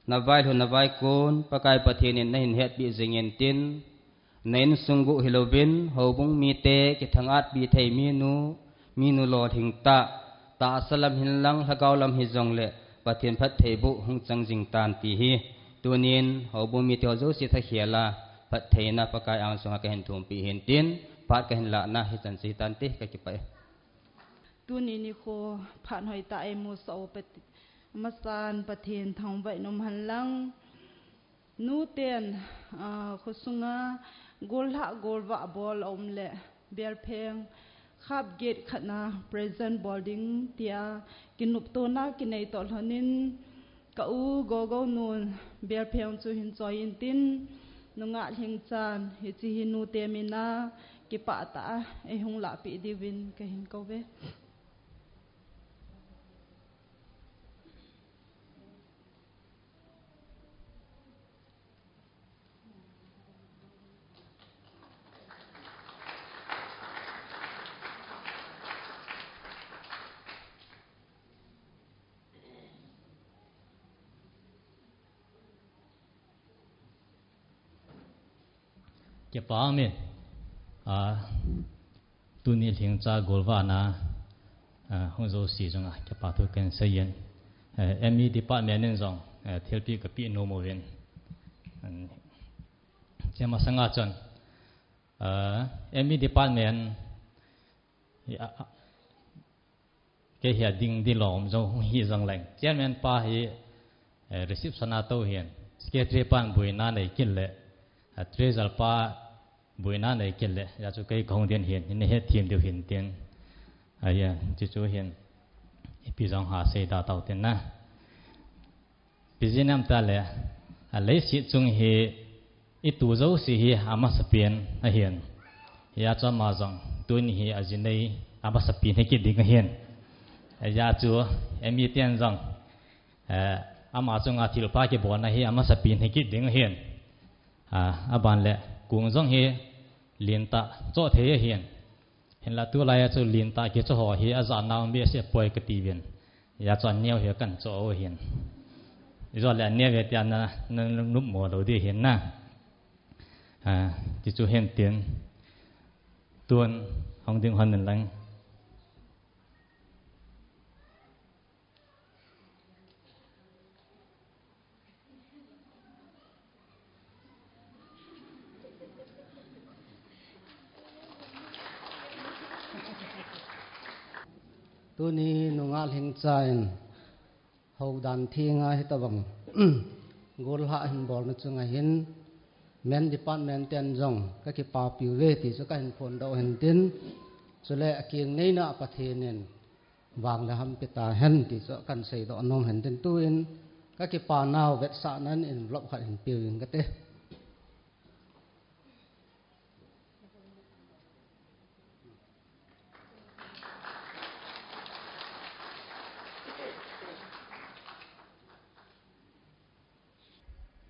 navailhun navaikon, Pakai Pathen in nahin hetpeh jing intin, na insung guh hilouvin, houbung mite, kithang-atpi thei minu, minu lolhing tah, tahsa lam hin lang, lhagao lam hijongle, Pathen phattheiboh hung chang jing tan ti hi. Tunin, houbung mite ho jouse thakhel a, phattheina Pakai angsunga kahin thumpi hintin, phat kahin lahna, hichan chu hitante, kakipah e. Tuni nikho phat hoitah eimusah u Pat-, amasan Pathen thangvah in umhen lang. Nuten, ah, khosunga gollhah golvah bol aum le, belpheng khap get khatna present bol ding tia kinoptona kinei toh lhonin, ka u Gogounun belpheng chu hin choi intin, nungah Lhingchan, hiche hi nute mina kipah tah a eihung lahpeh diuvin kahin kouve. Kipah e, ah, tuni Lhingcha golvahna, ah, hung jouse chunga, kipathu kahin seiyin. Eh, M E department in jong, eh, thilpeh kapeh nom uvin. An, hiche masanga chun, ah, M E department, ah, ah, Kei hi ading dilom jong hung hi jongleng. Chairman pa hi, eh, reception a tou hin, secretary pan buina nei kit le, eh, treasurer pa buina nei kit le, hijeh chun kei kahung ding hin, hin hethem diu hin tin. Ahi, chuchu hin, ipi jong ha seida tau tin na. Ipi jeh ham itile, a leiset chung hi, itu jouse hi amasapen ahin. Hijeh chun ama jong, tuni hi ajinei amasapen hi kit ding ahin. Hijeh chun, emi ten jong, eh, ama chunga thilpha kibolna hi amasapen hi kit ding ahin. Ah, aban le, kong jong hi, lentah choh thei ahin. Hinla tulai a chu lentah kichoh ho hi ajah nau mi ase poi kati uvin. Hijeh chun aneo hi kahin choh u ahin. Ijole aneo ve tia na, na, na nopmo lou ding ahin na. Ah, tichu hin tin. Tun, hung ding hon in lang. Tuni nunga lhingcha in houdan thenga hitobang golhah hin bolna chunga hin men department ten jong kakipapiuve ti chu kahin phondoh hin tin, chule aking neina Pathen in vang le hampi tahen ti chu kahin seidoh nom hin tin, tuin kakipanau vetsahnan envelope khat hin peh ing kate.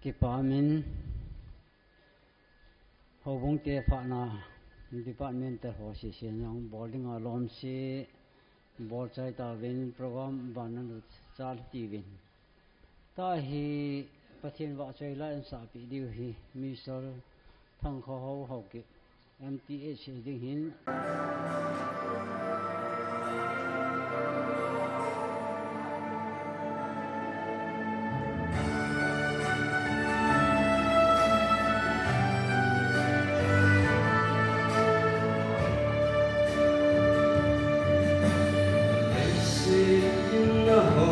Kipa min, houbung te phatna department te ho sesen jong bol dinga lomse bol chai tauvin, program ban nalut chal tiuvin. Tahi Pathen vahchoi la insahpeh diu hi Mister Thangkhohao Haokip, M T H ding hin. Leiset gimna ho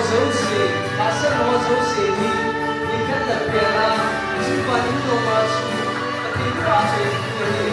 jouse, tahsanna ho jouse hi, nikhat le phat a, chunga ding lou ma chu, Pathen vahchoi ding ahi.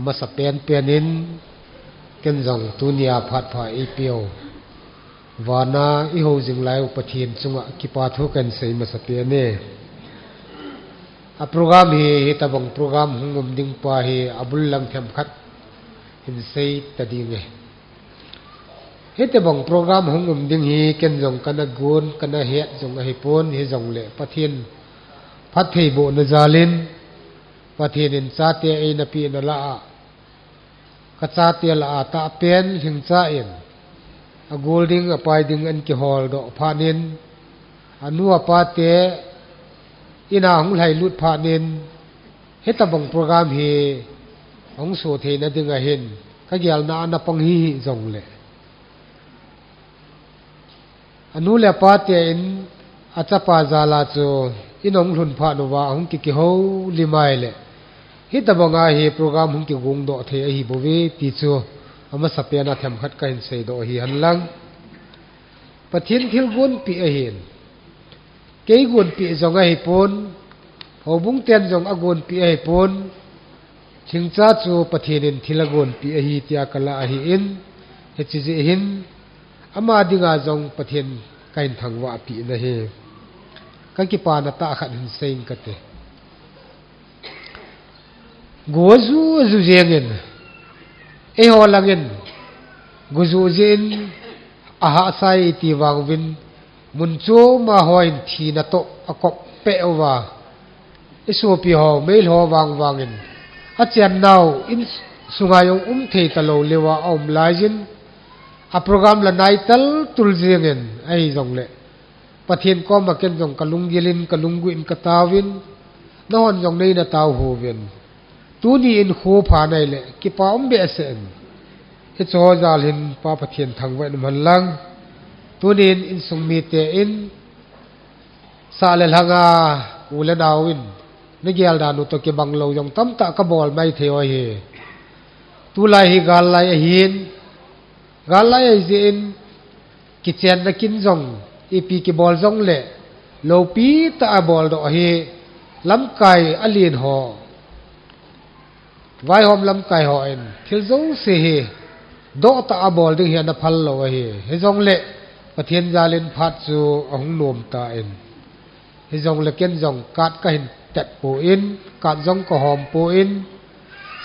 Masa pen pen in ken jong tunia phat pha eipeu vana ihou jing lai u Pathen chunga kipa thu kahin sei masa pen e. A program hi, hitabang program hung um ding pa hi abul lang themkhat hin sei ta ding e. Hitabang program hung um ding hi ken jong kana gon, kana het jong ahipon, hijongle Pathen phattheibohna jalin, Pathen in chate eina pehna lah a, ka chate lah a tahpen Lhingcha in agol ding apai ding ahin kihol doh phat in, anu apa te ina hung lhailut phat in, hitabang program hi hung so theina ding ahin, ka gelna ana pang hi hijongle, anu le apa te in achapa jal a chu in hung lhun phat uva hung kikihou lim ahile, hitabang a hi program hung kigong doh thei ahi bouve ti chu amasa pen a themkhat kahin sei doh hi hen lang. Pathen thil gonpeh ahin, kei gonpeh jong ahipon, houbung ten jong agonpeh ahipon, Lhingcha chu Pathen in thil agonpeh ahi tia kalah ahin, hiche jeh hin ama dinga jong Pathen kahin thangvah peh na hi. Ka kipana tah khat hin sei ing kate. Go aju aju jeng in, eiho lang in go aju jeng in ahahsa e iti vang uvin, mun chom a hon thina toh akop peh uva, isopi ho, meilhou vang vang in, achen nau insunga jong um thei talou leuva aum laiyin, a program la nai tal tul jeng in, ahijongle Pathen koma ken jong kalunggil in, kalungguh in kataovin, nahon jong neina taouvin. Tuni in kho pha nai le, kipa um behseh in. Hiche ho jal hin Pa Pathen thangvah in um hen lang. Tuni in insung mite in, sah le lhanga u le nao in, nagel dan u toh kibang lou jong tamtah kabol maithei u ahi. Tulai hi gal lai ahin, gal lai ahi jeh in, kichenna kin jong, ipi kibol jongle, loupi tah a bol doh hi, lamkai alen ho, vaihom lamkai hon thil jouse hi doh tah a bol ding hi ana phal lou ahi. Hijongle Pathen jal in phat chu ahung nom tan, hijongle ken jong card kahin tet pon, card jong kahom pon,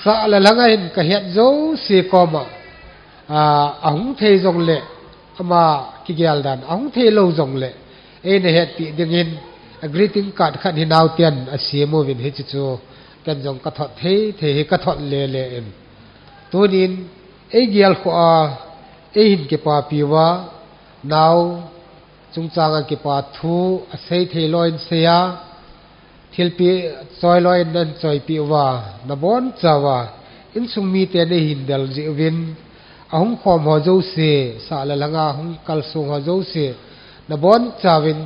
sah le lhanga hin kahet jouse koma, a, ahung thei jongle, ama kigel dan ahung thei lou jongle, eina hetpi dingin a greeting card khat hi naoten asem uvin, hiche chu ken jong kathot thei thei hi kathot lele in. Tunin eigel khoh a, eihin kipapi uva, nao chungchanga kipa thu asei thei lou in sei a, thilpeh choi lou in nan choipeh uva, nabonchauva insung mite neihin del jeh uvin, ahung khom ho jouse, sah le lhanga hung kalsong ho jouse, nabonchauvin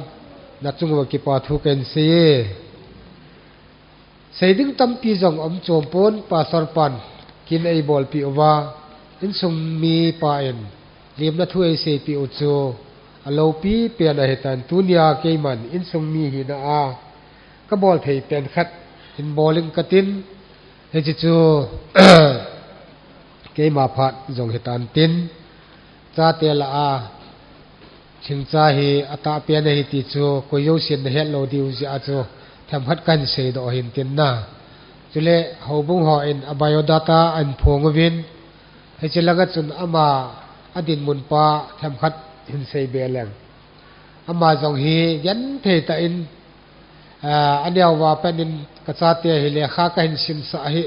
nachung uva kipa thu kahin sei e. Sei ding tampi jong um chom pon, Pastor pan kin eibolpeh uva, insung mipa in limna thu eiseipeh u chu aloupi pen ahitan, tunia keiman insung mi hina a kabol thei pen khat hin bol ing katin, hiche chu keima phat jong hitan tin, chate lah a Lhingcha hi atah pen ahi ti chu koi jousen nahet lou diu jeh a chu themkhat kahin seidoh ahin tin na. Chule houbung hon a biodata ahin phong uvin, hiche langa chun ama adinmun pa themkhat hin seibe leng. Ama jong hi genthei tah in, a, aneo uva pat in, kachate hi lekha kahin simsah ahi,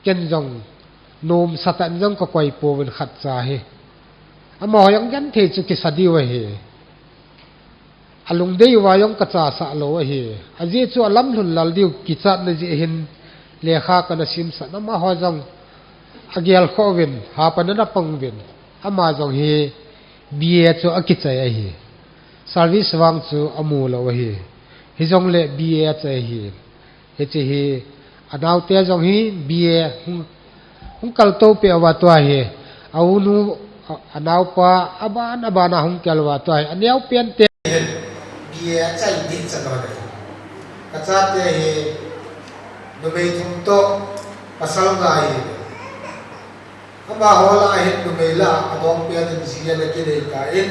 ken jong nomsa tah in jong kakoi pouvin khatcha hi. Amaho jong genthei chu kisa diu ahi. Alungdei uva jong kachasah lou ahi. Ajeh chu alamlhun lal diu kichatna jeh hin lekha kana simsah in, amaho jong agel khoh uvin, hapan ana pang uvin. Ama jong hi B A chu akichai ahi. Service vang chu amu lou ahi. Hijongle B A achai ahi. Hiche hi anaote jong hi B A hung, hung kaltou peh uva tua hi. A unu, a, anaopa, aban, aban a hung kal uva tua hi. Aneo pente Achai ding chan ho le. Kachate hi numei thum toh pasal nga ahi. Amaho lah a hin numei lah a adong pen in ji ana kinei tan,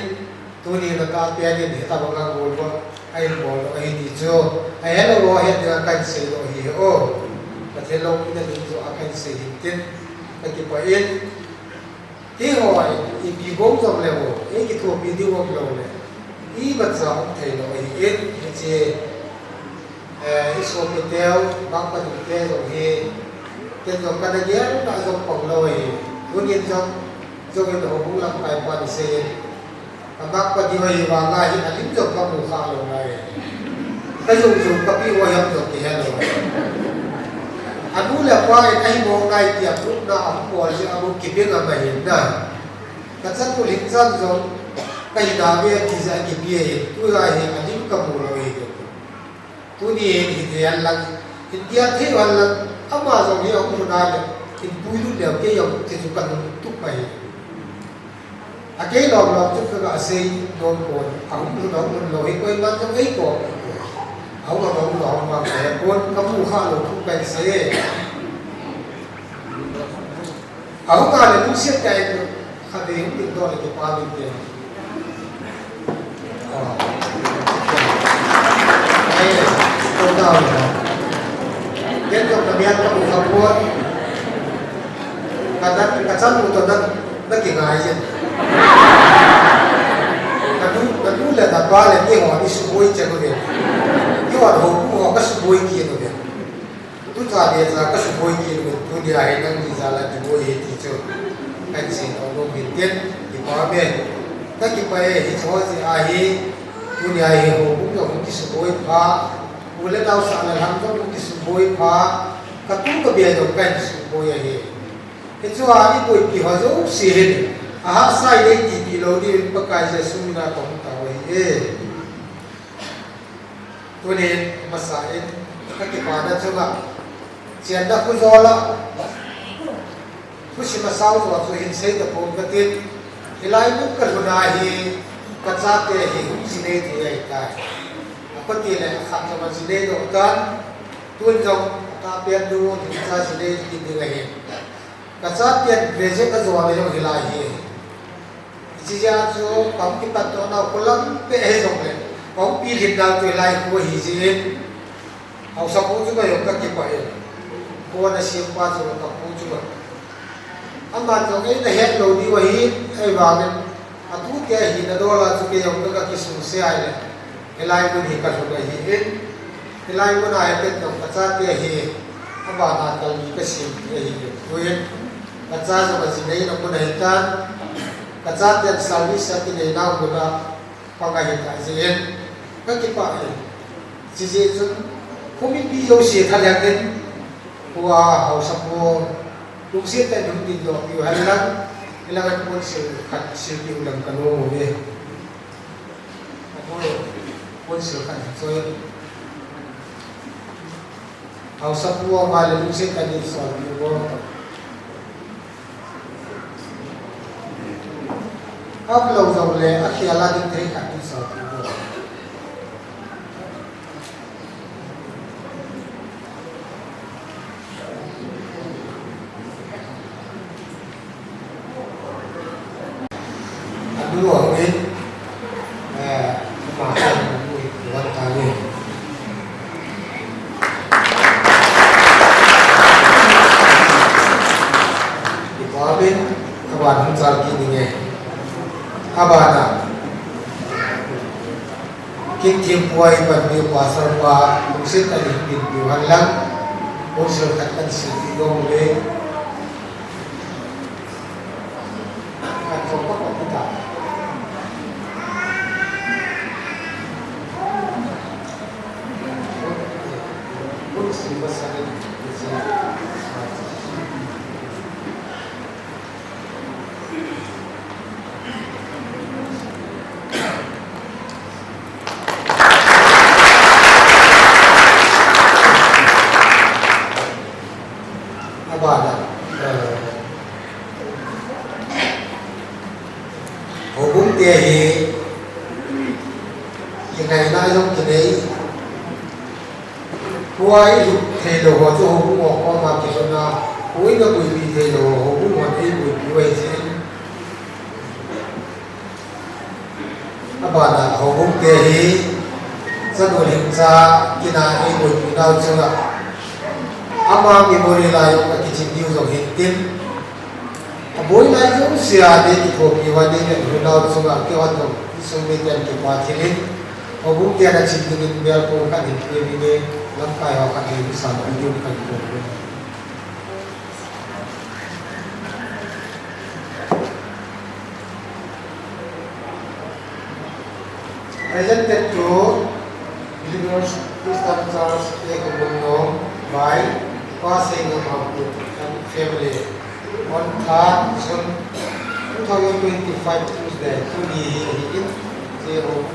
tuni a tah pen in hitabang a golvah ahin bol doh ahi ti chu ahelou ho het dinga kahin seidoh ahi. Pathen loupina ding joh a kahin sei hin tin, kakipah in. Keiho in ipi gong jongle ho, eikithopi diu umlou le, imacha um theilou ahin, hiche, eh, isopiteu, bangpa dingte jong hi, ken jong kana gel na jong ponglou ahi. Tunin jong, jong in houbung lamkaipan asei in, kabangpa diu ahi vanga hi alim jong kamu khalou nai. Kajung jung kapi ho hiam jong kihelou. Anu le apa in ahimo ngai tia putna ahung bol jeh a ahung kibeng ahi na. Kachanu lhingchan jong kahi nave ti jeh a kipe ahi. Tua hi alim kamu lou ahi. Tuni hin hithei hen lang, hin tia thei hen lang, ama jong hi ahung lhun a le, hin puilut leu kei jong hichu kanung tup ahi. Akei lom lom chu kaga sei nom pon, ahung lhun ahung lhun lou hi koiman jong eipom pon. Ahung ahung lou ahung vang kahepon, kamu khalou thu kahin sei e. Ahung a le lungset tah in khatvei hung dingdoh le kipah ding te. Ken jong kamian kamu khapon. Ka dan, kachanu toh dan, na kingai jeng. Kanu, kanu le kapa le keiho hi suboi cheh uve. Keiho houbung ho kasuboi kit uve. Tucha beija kasuboi kit uvin, tunia hi nangni jal a kiboi ahi ti chu kahin seidoh nom in tin, kipah e. Kakipah e, hiche jeh a hi, tunia hi houbung jong hung kisuboi pha, u le nao sah le lhang jong hung kisuboi pha, katu kabe jong kahin suboi ahi. Hichea iboipi ho jouse hin, ahahsa in eitipi lou diuvin Pakai Jesu mina kahung tao ahi e. Tunin masa in kakipana chunga chenna khu jola thusim asao jo chu hin sei tapon katin, hilai mun kalhun a hi kachate hi hung ji nei thei ahitai. Akhuti le akhat jong aji nei doh tan, tun jong atahpen nu lhingcha ji nei kit ding ahi. Kachaten graduate ajo le jong hilai hi. Hiche jeh a chu kahung kipat doh nau khulam peh hijongle, kahung pilhin nau chu hilai khu ahi jeh in, haosapu chunga jong kakipah e. Kho ana sempa chu kapu chunga. Aman jong eina het lou diu ahin, ahivangin atute ahina dol a chu kei jong kaga kisuse ahile. Hilai mun hi kalhun ahin, hilai mun a hi ken jong kachate hi, abana kal ni kasem ahi. Tuin, kacha jong aji neina mun ahitan, kachaten service akinei nau mun a pang ahitah jeh in, kakipah e. Chujeh chun, khomipi jouse thalheng in, khua haosapu, lungset tah in hung dingdoh piu hen lang, hilai a council khat silpiu lang kanom uve. Council khat choi. Haosapu ama le lungset tah in sol piu vo. Aumlou jongle akhel a ding thei khat in sol piu vo. Anu ahung in, eh, ama ahung in, wan ta ni. Ipa min, aban hung chal kit ding e. Abana. Kin thempu a ipanpiu pastor pa, lungset tah in dinpiu hen lang, council khat kan silpi nom uve. Kan thong pa pa kita. Council pa sa ni. Abana, eh, houbung te hi, kingaina Ahi jong kinei. Tua i lut thei lou ho chu houbung ho koma kilhun a, tua i na puipi thei lou ho houbung hon ei puipi u ahi jeh in. Abana houbung te hi, chanu lhingcha kina ei puipi nau chunga, ama memory lai a kichim diu jong hin tin. Aboi lai jouse a dei kithopi uva dei le hunau chunga keiho jong insung miten kipa thilin, houbung ten achim dingin bel kong khat hin pe ding e, lamkai ho khat hin sam ding khat hin pe. Presented to Believers Christian Church, Ekumundong by Pastor Ngam Haokip and family on third June two thousand twenty-five, Tuesday, tuni hi ahin, J O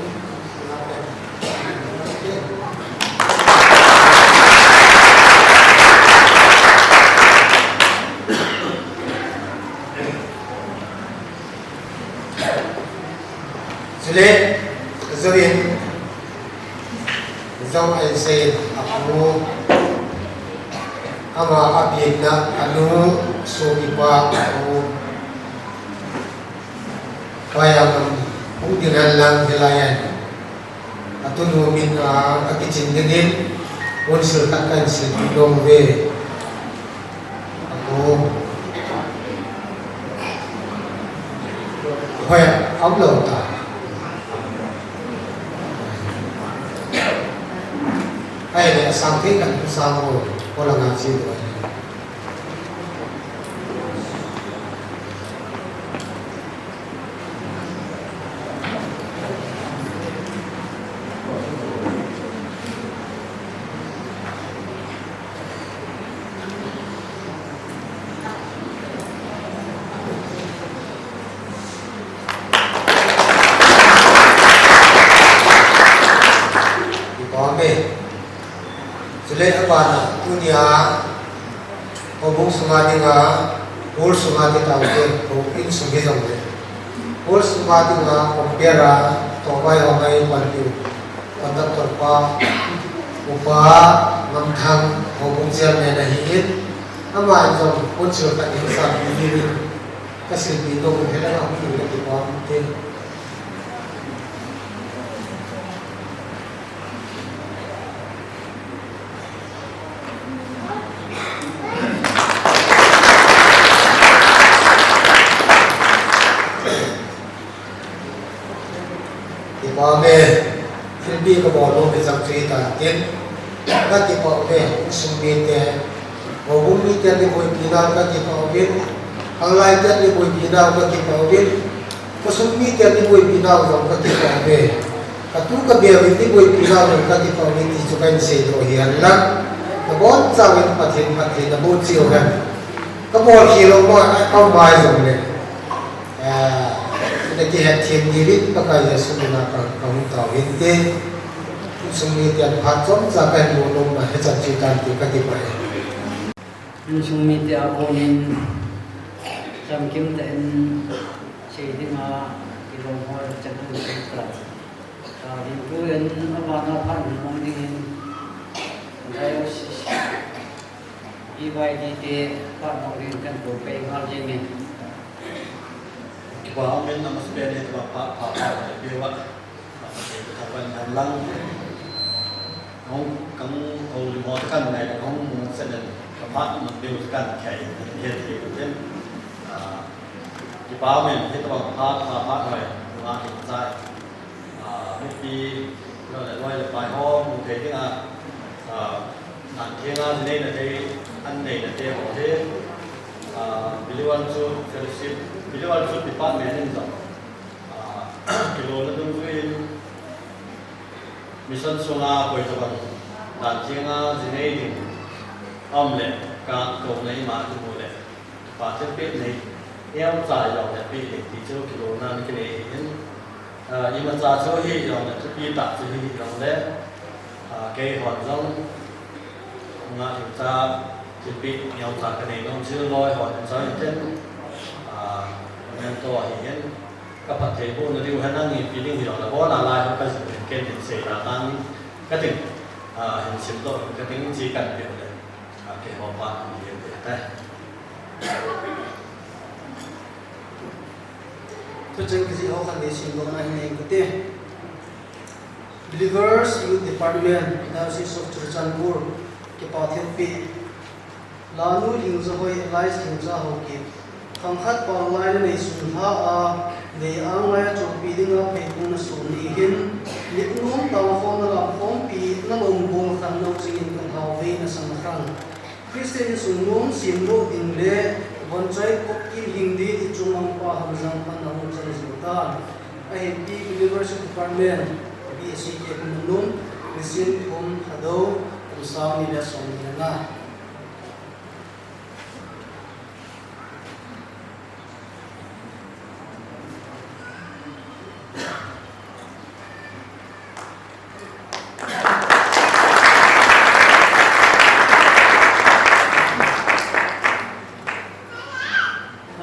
Chule, join, jong ahin seiyin, apu, ama apina, anu, sopipa, apu, Pai a hung ding hen lang hilai a hin. Atunu min a, akichim dingin, hunsil khat kahin silpeh nom uve. Apu. Hoi, aum lou ta. Ahile, asang thei khat sang o, kolang a che lou. Amen. Chule abana tunia houbung sunga dinga, hall sunga ti taute, hall in sung hijongle. Hall sunga dinga, compere a, tovai ho ngai panpiu, contractor pa, upa, Ngamthang, houbung chairman ahin, ama jong, hall sil khat in sampi dingin, kasilpeh nom u, hilai a hung ding le kipah um te. Kipah uve, thilpeh kabol nom hi chang chu hitan tin. Kakipah uve, insung mite, houbung mite ni boipi nau kakipah uvin, khanglai te ni boipi nau kakipah uvin, Khosung mite ni boipi nau jong kakipah uve. Katu kabel in ni boipi nau jong kakipah uve ti chu kahin seidoh hi henlang. Kabonchauvin Pathen phatthei naboh cheh u hen. Kabol khel lou ma, kaum mai jongle. Ah, nakihetthem diuvin Pakai Jesu mina ka, kahung tao hinte. Insung miten phat chomcha kahin boh nom na hichan chu hitan ti kakipah e. Insung mite a konin chamkim tah in sei dinga kilom ho chan hung sei ta. Ka hin tu in abana phat hung mong dingin diocese E Y D te phat mong dingin kahin kou pei ngal jeng in. Kipah umin, amasapen in tua phat, phat, phat, phat, phat, phat, phat, phat, phat, lang. Hung, kang, hung lim ho kan nai, hung mong sen in, ka phat, man deu kan kai, het, het, het, ah, kipah umin, hitabang phat, phat, phat, hoi, nga, hing, chai. Ah, mipi, loi le, loi le pai ho, mu thei ding a, ah, nan theng a, nei na thei, an nei na te ho hi, ah, Believers Church Fellowship, Believers Church Department in jong, ah, kilona dungjuiyin, mission sunga koi tabang, nan theng a, ji nei ding, aum le, ka, ko nei ma, ki mu le. Pathen peh nei, neocha jong le peh nei ti chu kilona kinei ahin, ah, imacha chu hi jong le, thupi tah chu hi jong le, ah, keihon jong, nga hita, thilpeh neocha kanei nom chu loi hon in jong in ten, ah, memento ahin, ka phattheibohna diu hen, nang ipi ding hi jong le, bon a lai ho ka jih in, Ken hin sei ta tan, ka ting, ah, hin sim to, ka ting chi kan pe le, ah, ke ho pa hin pe ta. Thucheng kiji ho khan ni sim lo na hin ko te. Believers Youth Department, Diocese of Churachandpur, kipa thilpeh. Lanu Lhingjahoi alias Lhingja Haokip. Khangkhat pang lai na nei sun lha a, nei ang lai a chonpi dinga pheipung na sun ni hin, nit nom tang khom na lam khompi na lom bol khan no chingin kan hau vei na sang khan. Christian insung nom sim lo ding le, von chai kop kim hing din i chung ang pa ham jang phan na hung chan jing tan. Ahin pi University Department, B S C ke kum nun, nisim thum thado, kum sang ni le som ni le nga.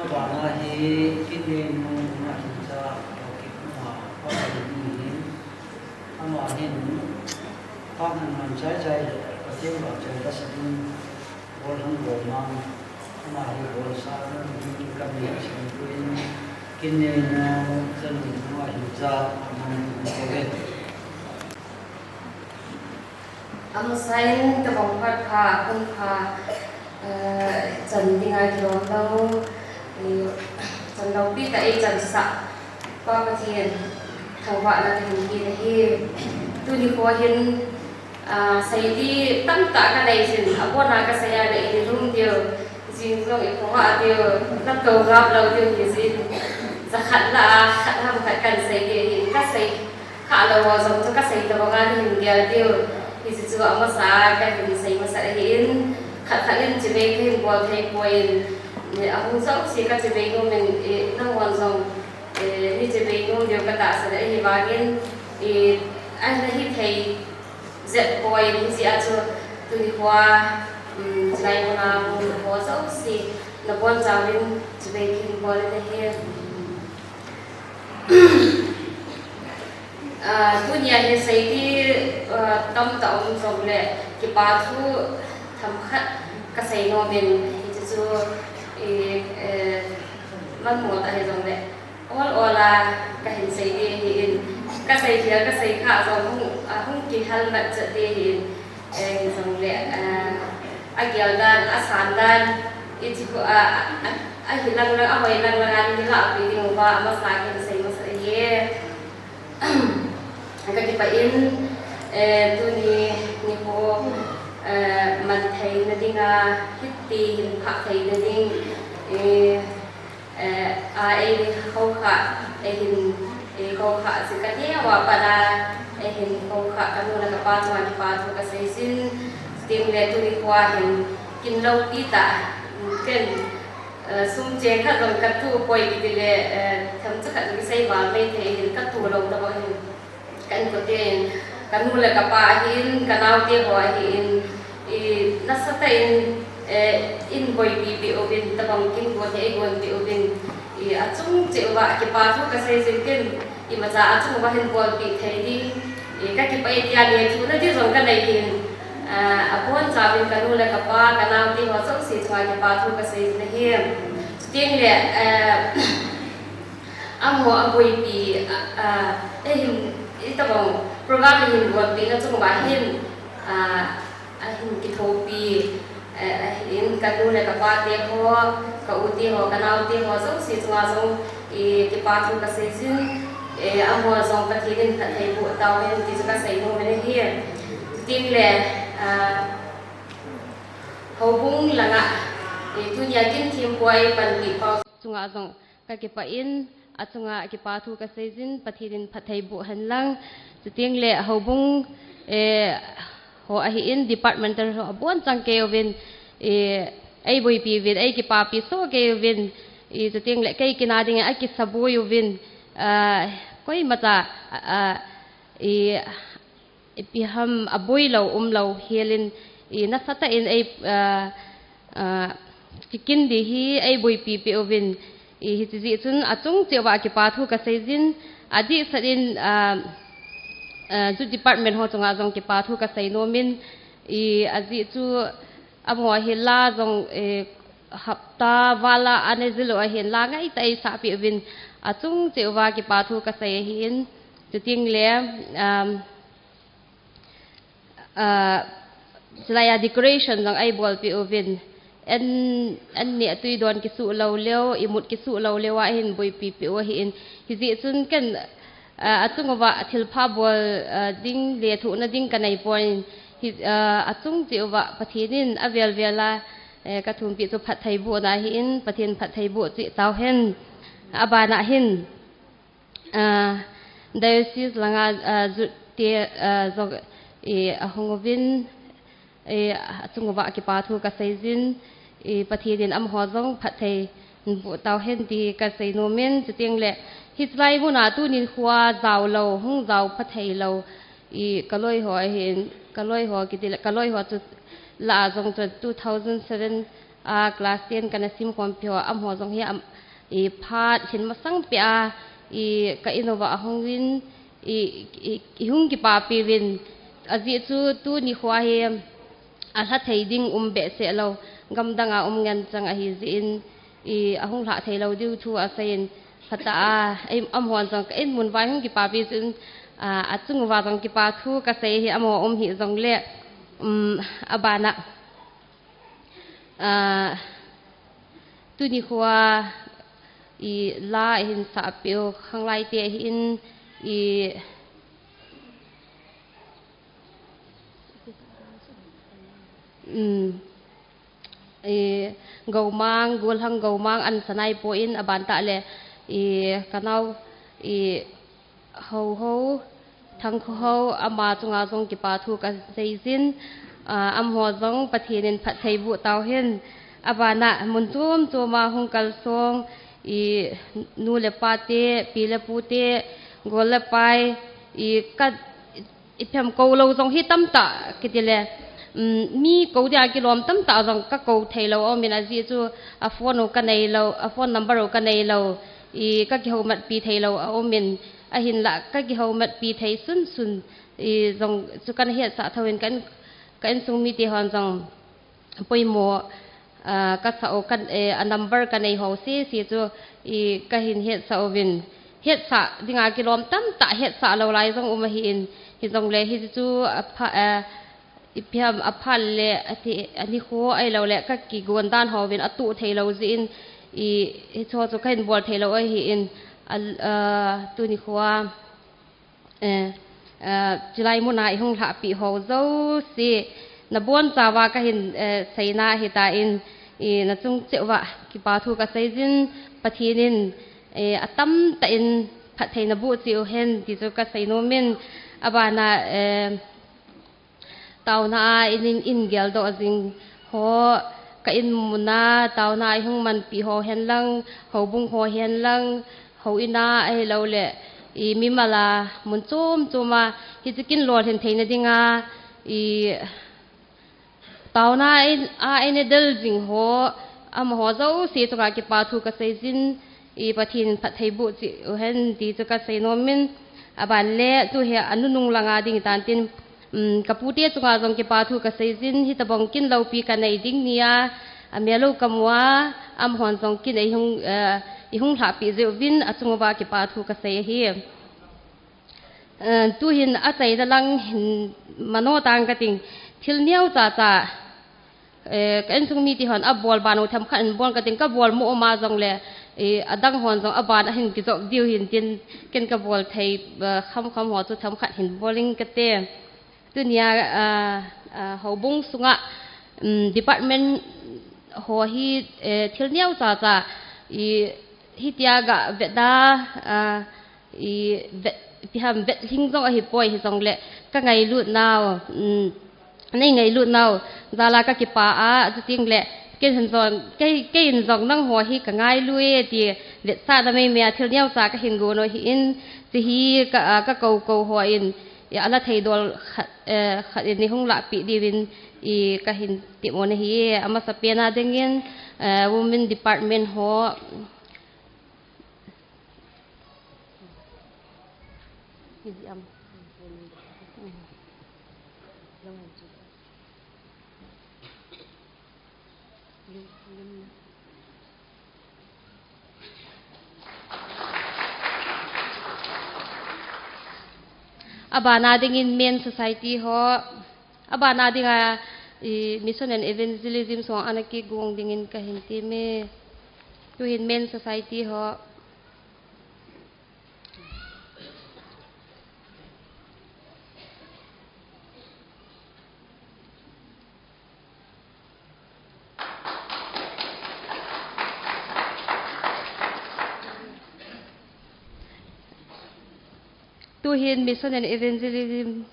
Abana hi kinei nu na hin cha, kipuma pa ni hin. Ama hin, pa nan man chai chai le, Pathen vahchoi la sa ding, bol hang bol mang, ama hi bol sa na ding kam ni a sin kuin, kinei nu, chan ni nu a hin cha, aman ko ve. Amasain tabang phat pha, hung pha, eh, chan dinga kilom lo, eh, chan lo pi ta ei chan sa. Pa Pathen, thangvahna kahin pe nahi. Tuni kho hin, ah, sei di tamtah kanei jin, abona kasei a le i lung diu, jing jong i khonga diu, nato ngap lou diu hi jin. Jakhat lah a, khat ham khat kan sei di hi, kasei khah lou ho jong chu kasei tabang a nahin gel diu. Hiche chu amasa a kahin sei masat ahin, khat khat in chibai kahin bol thei poi in, ahung jouse kachibai nom in, eh, nangho jong Eh, hiche bei nom diu katahsan ahivangin, eh, ana hithei jep poi, hijeh a chu tuni kho a, um, chulai muna hung ho jouse, nabonchauvin chibai kahin bol in ahi. Ah, tunia hi sei di, ah, tamtah um jongle, kipa thu themkhat kasei nom in, hiche chu, eh, eh, manmo tah hijongle, Ol ol a kahin sei di ahin, kasei khel, kasei khah jong hung, a hung kihal mat chet di ahin, eh, hijongle, eh, agel dan, asan dan, ichi khu, a, a, a, ahi lang lang, ahoi lang lang a, nilahpi diu va, amasa kahin sei masa ahi. Kakipah in, eh, tuni nikho, eh, man theina dinga, hiti hin phah theina ding, eh, Eh, a, eihin khoukhah, eihin, eh, khoukhah jing kaneo a pat a, eihin khoukhah kanu le kapa chunga kipa thu kasei jin, chuteng le tuni kho a hin kin loupi tah, ken, eh, sum cheng khat jong katu poi kiti le, eh, themcha khat kisei val mai thei hin katu lou tabang hin. Ka inkote in, kanu le kapa ahin, kanaote ho ahin, i, nasatah in, eh, in boipi peh uvin, tabang kin gon hi eigonpeh uvin, i, achung cheh uva kipa thu kasei jin ken, imacha achung uva hin bolpeh thei ding, i, kakipah e tia lethuhna ding jong kanei hin, ah, abonchauvin kanu le kapa, kanaote ho jouse chunga kipa thu kasei jin ahi. Chuteng le, eh, Amaho aboipi, a, a, eihin, itobang program eihin bolpina chunga hin, a, ahin kithopi, a, ahin kanu le kapa te ho, ka u te ho, ka nao te ho, jouse chunga jong, i, kipa thu kasei jin, e, amaho jong Pathen in phattheiboh tauhen ti chu kasei nom in ahi. Chuteng le, a, houbung langa, e, tunia kin thempu a eipanpi pau chunga jong, Ka kipah in, achunga kipa thu kasei jin, Pathen in phattheiboh hen lang. Chuteng le houbung, eh, ho ahin, departmental ho abonchan kei uvin, eh, eiboipi uvin, eikipapi soh kei uvin, eh, chuteng le kei kin a dingin akisaboi uvin, ah, koimacha, ah, ah, eh, Ipi ham aboi lou, um lou, helin, i, nasatah in ei, a, a, kikin di hi eiboipi peh uvin, i, hiche jeh chun achung cheh uva kipa thu kasei jin, adehset in, a, eh, Youth Department ho chunga jong kipa thu kasei nomin, i, ajeh chu amaho hi la jong, eh, hapta vala anei jilou ahin la ngaitah a eisahpeh uvin achung cheh uva kipa thu kasei ahin, chuteng le, um, ah, chulai a decoration jong eibolpeh uvin, an, an neh tui don kisuh lou leu, imut kisuh lou leu a eihin boipi peh u ahin, hijeh chun ken, ah, achung uva thilpha bol, ah, ding lethuhna ding kanei pon, hi, ah, achung cheh uva Pathen in avel vel a, eh, kathumpeh chu phattheibohna ahin, Pathen phattheiboh cheh tauhen, abana hin, ah, diocese langa, ah, Youth te, ah, jong, eh, ahung uvin, eh, achung uva kipa thu kaseijin, eh, Pathen in amaho jong phatthei boh tauhen ti kasei nomin, chuteng le hiche lai muna tuni khoa jaolou, hung jao phatheilou, i, kaloi ho ahin, kaloi ho kiti le, kaloi ho chu la jong chu two thousand seven a class ten kana sim khompi ho, amaho jong hi am, i, phat hin masang peh a, i, ka in uva ahung uvin, i, i, ihung kipapi uvin, ajeh chu tuni khoa hi alha thei ding um behseh lou, gamdang a um ngen chang ahi jeh in, i, ahung lhah theilou diu thu aseiyin, phatah a, ei, amahon jong ka in mun uva hung kipapi jeh in, a, achung uva jong kipa thu kasei hi amaho um hih jongle, um, abana, a, tuni khoa, i, la eihin sahpeh u khanglai te ahin, i, um, i, Gomang, Golhang Gomang an sanai pon aban tah le, i, kanao, i, Hoho, Thangkhoho, ama chunga jong kipa thu kaseijin, a, amaho jong Pathen in phatthei boh tauhen, abana mun chom choma hung kalsong, i, nu le pa te, pi le pu te, gol le pai, i, ka, ipi ham kou lou jong hi tamtah kiti le, um, mi kou dia kilom tamtah jong kakou theilou aumin ajeh chu a phone u kanei lou, a phone number u kanei lou, i, kakihoumatpi theilou aumin, ahinlah kakihoumatpi thei sunsun, i, jong chu kana hetsah thouvin ka in, ka insung mite hon jong poimo, ah, kasah u, ka, eh, a number kanei ho sese chu, i, kahin hetsah uvin. Hetsah dinga kilom tamtah hetsah lou lai jong um ahin, hijongle hichu apha, eh, ipi ham apha le, ati, anikho ahilou le, kakigon dan hovin atoh theilou jeh in, i, hichu chu kahin bol theilou ahin, a, ah, tuni khoa, eh, eh, chulai muna ihung lhahpeh ho jouse, nabonchauva kahin, eh, seina ahitan, i, nachung cheh uva kipa thu kaseijin, Pathen in, eh, atamtah in phatthei naboh cheh uhen ti chu kasei nomin, abana, eh, taona a in, in, in geldoh jing ho, ka in muna taona a ihung manpi ho hen lang, houbung ho hen lang, houin a ahilou le, i, mimal a mun chom choma hiche kin lolhin theina dinga, i, taona a in, a in del jing ho, amaho jouse chunga kipa thu kaseijin, i, Pathen in phatthei boh cheh uhen ti chu kasei nomin, aban le tu hi anunung langa ding hitan tin, um, kapute chunga jong kipa thu kaseijin, hitobang kin loupi kanei ding nia, amel u kamu a, amahon jong kin eihung, eh, ihung lhahpeh jeh uvin achung uva kipa thu kasei ahi. Eh, tuhin achaina lang hin mano tang kating, thil neocha cha, eh, ka insung mite hon abol ban u themkhat hin bol kating, kabol mo uma jongle, eh, adang hon jong aban ahin kijop diu hin tin, ken kabol thei, eh, kham kham ho chu themkhat hin bol ing kate. Tunia, ah, ah, houbung sunga, um, department ho hi, eh, thil neocha cha, i, hitia ga vet da, ah, i, vet, ipi ham vetlhing jong ahipoi, hijong le kangailut nau, um, nei ngailut nau jal a kakipa a, chuteng le kei hin jong, kei, kei in jong nangho hi kangailui e ti vetsahna meimei a thil neocha kahin gon u ahin, chehi ka, ah, kakou kou hon, i, ala thei dol khat, eh, khat in eihung lahpeh diuvin, i, kahin tem u ahi, amasapen a dingin, eh, women department ho. Abana dingin Men Society ho, abana dinga, i, Mission and Evangelism song ana kigong dingin kahin teme. Tuhin Men Society ho. Tuhin Mission and Evangelism.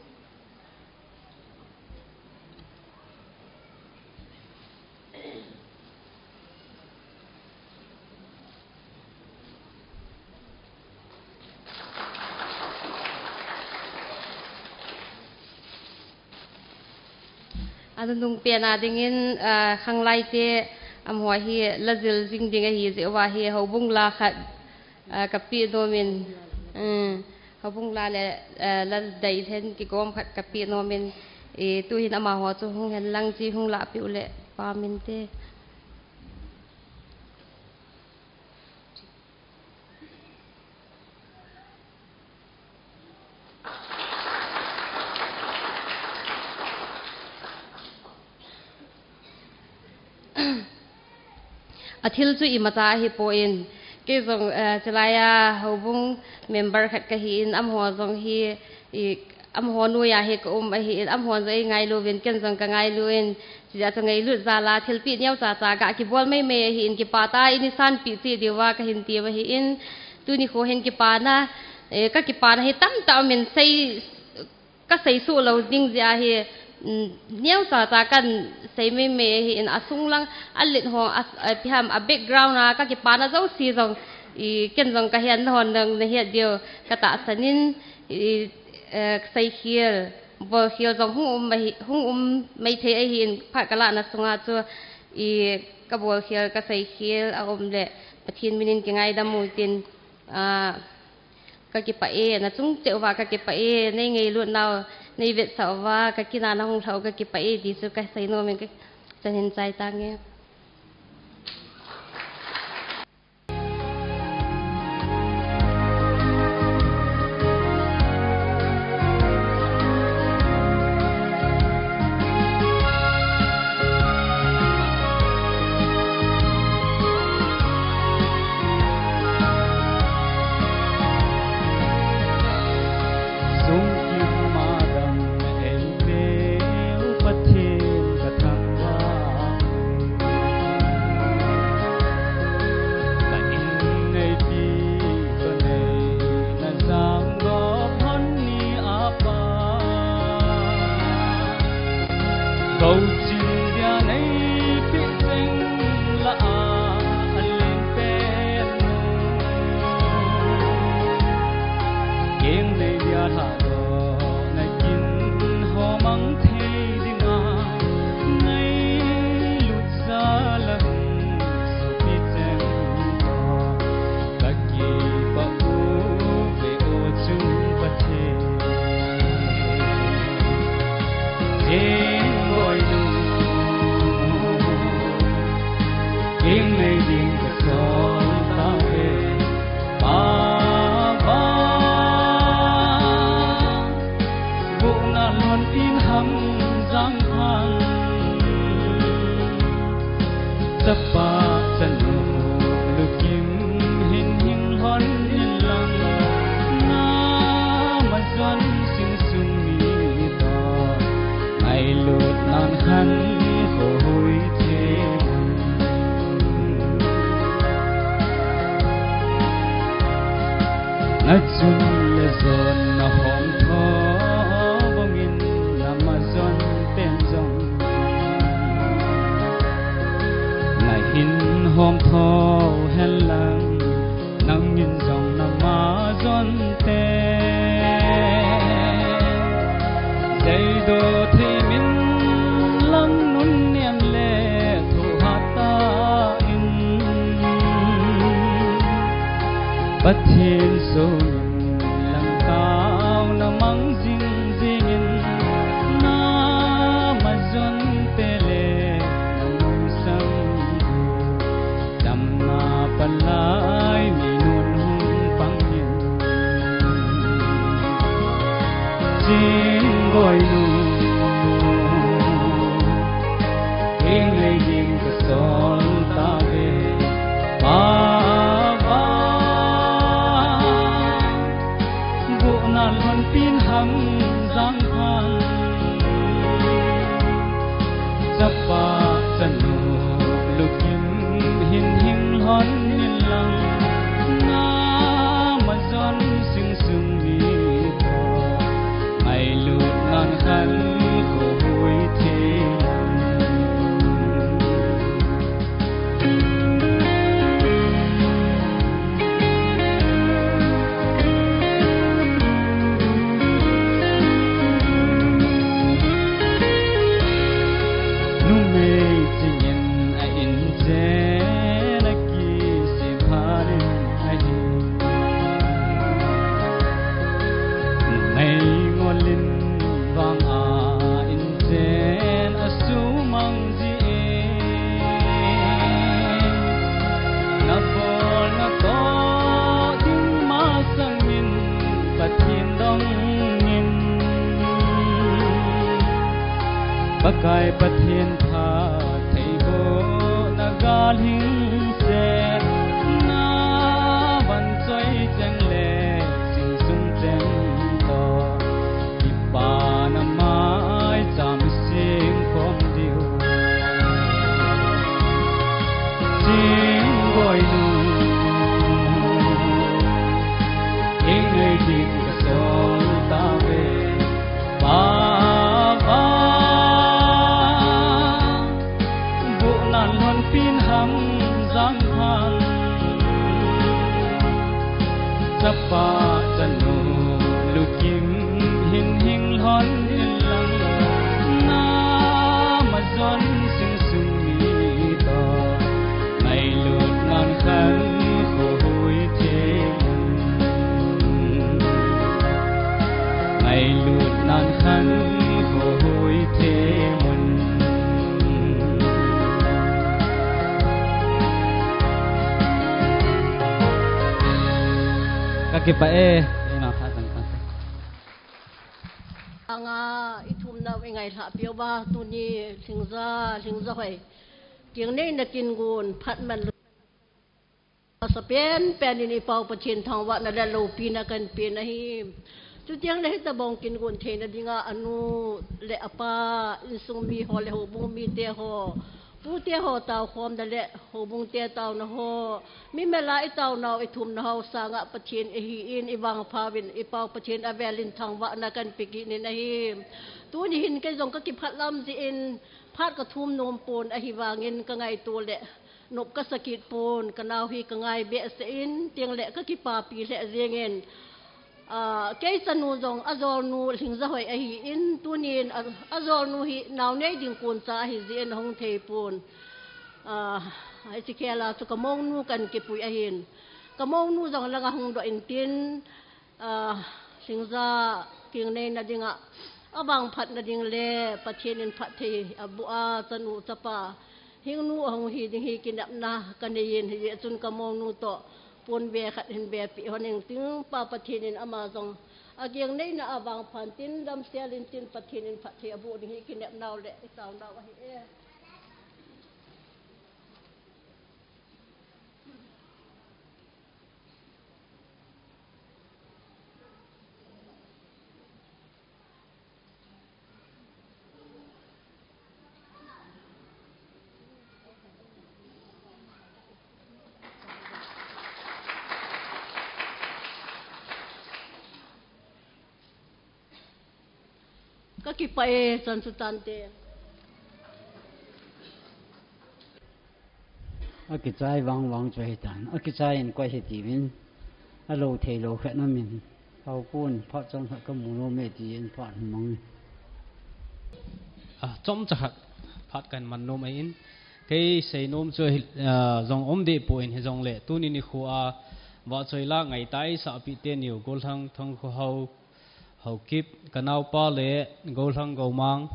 Anunung pena dingin, ah, khanglai te, amaho hi la jil jing ding ahi jeh uva hi houbung la khat, ah, kapeh nomin, um, houbung la le, ah, la dei lhen kigom khat kapeh nomin, eh, tuhin amaho chu hung hen lang chi hung lahpeh u le paminte. Athil chu imacha ahipon, kei jong, eh, chulai a houbung member khat kahin, amaho jong hi, i, amaho noiya hi kaum ahin, amaho jong eingailu uvin, ken jong kangailu in, chujeh a chu ngailut jal a thilpeh neocha cha ga kibol maimai ahin, kipah tah a eini sanpeh cheh diuva kahin tem ahin, tuni kho hin kipana, eh, kakipana hi tamtah umin sei, kasei suh lou ding jeh ahi, um, neocha cha kasei maimai ahin, asung lang, alet ho, a, a, ipi ham, a background a kakipana jouse jong, i, ken jong kahet, nahon jong nahet diu katahsan in, i, eh, seikhel, bolkhel jong hung um ahi, hung um maithei ahin, phat kalahna sunga chu, i, kabolkhel, kaseikhel aum le, Pathen min in kingaidam utin, ah, kakipah e, nachung cheh uva kakipah e, neingailut nau, neivetsah uva, kakin a nahung lhah u kakipah e, ti chu kasei nomin ka, chan hin chai tange. Sungkim madam eipeu Pathen kathangvah. Ka in neipi kanei najam gop hon ni apa. Bou chin dia neipeh jeng lah a alen pen. Keng nei dia lhahdoh na kin ho mang thei dinga, ngailut jal a hung sopi cheng toh, kakipah uve o chung Pathen. Jeng boi nu, keng nei ding kasol tauve. Pa vang, bu na lhon in ham jang hang. Chapa chanu lukim hin hing lhon in lang. Na majon sing sung mi toh, ngailut nan khan kho hui thei. Na chun le jon na hom tho bangin na majon pen jong na hin hom tho hen lang, nangin jong na majon te. Seidoh thei min lang nun niam le thu hat ta in. Pathen sung lang tao na mang jing jing in, Jang phan, chapa chanu lukim hin hing lhon in lang, na majon sing sung mi to, ngailut nan khan ko hui thei. Numei chingin a in chen a kisim halin ahi. Numei ngolin vang a in chen a sumang ji e. Na bol na to ding masangin Pathen dongin, Pakai Pathen phattheibohna gal hing se, na van choi cheng le sing sung cheng to, Kipana maicham sing khom diu. Sing boi nu, ing ei ding ka sol ta ve, pa va. Bu nan lhon pin ham jang phan, chapa chanu lukim hin hing lhon in lang, na majon sing sung mi to, ngailut nan khan ko hui thei mun. Ngailut nan khan ko hui thei mun. Ka kipah e, ina kha jang kan. Anga i thumna i ngailhah piu va tuni Lhingza, Lhingza hoi. Kiang nei na kin gun phat man lu. Sa pen pen in i Pau Pathen thangvahna le loupina kan pe na hi. Chutiang le hitabang kin gon theina dinga anu le apa, insung mi ho le houbung mite ho, pute ho tao khomna le houbung te taona ho, mi mela i taonau i thumna ho sanga Pathen i hi in i vangphauvin i Pau Pathen avelin thangvahna kan pe kit nin ahi. Tuni hin kei jong ka kiphat lam jeh in phat ka thum nom pon ahivangin ka ngaito le nop ka sa kit pon, ka nau hi ka ngai behseh in, tiang le ka kipapi lheh jeng in, ah, kei chanu jong a jolnu Lhingza hoi ahi in, tunin a, a jolnu hi nau nei ding kon cha ahi jeh in a hung thei pon. Ah, hiche khel a chu ka monu kan kipui ahin. Ka monu jong langa hung doh in tin, ah, Lhingza kiang neina dinga, a vangphatna ding le Pathen in phatthei aboh a, chanu chapa hingnu ahung hi ding hi kinepna ka nei in, hijeh chun ka monu toh pon ve khat hin ve peh hon ing ting, Pa Pathen in ama jong a kiang neina a vangphan tin, damsel in tin, Pathen in phatthei aboh ding hi kinepnau le i taonau ahi e. Ka kipah e, chan chu tante. A kichai vang vang chu ahi tan. A kichai in koi hi tiuvin. A lo thei lo khat na min. Hau pun, phat chom khat ka mu nom e tin phat hung mang. A, chomcha khat phat kan man nom ahi in. Kei sei nom chu ahi, a, jong um deh poi in hijong le. Tuni nikho a, vahchoi la ngai tai sahpi teniu, Golhang, Thangkhohau, Haokip, ka naopa le Golhang Gomang,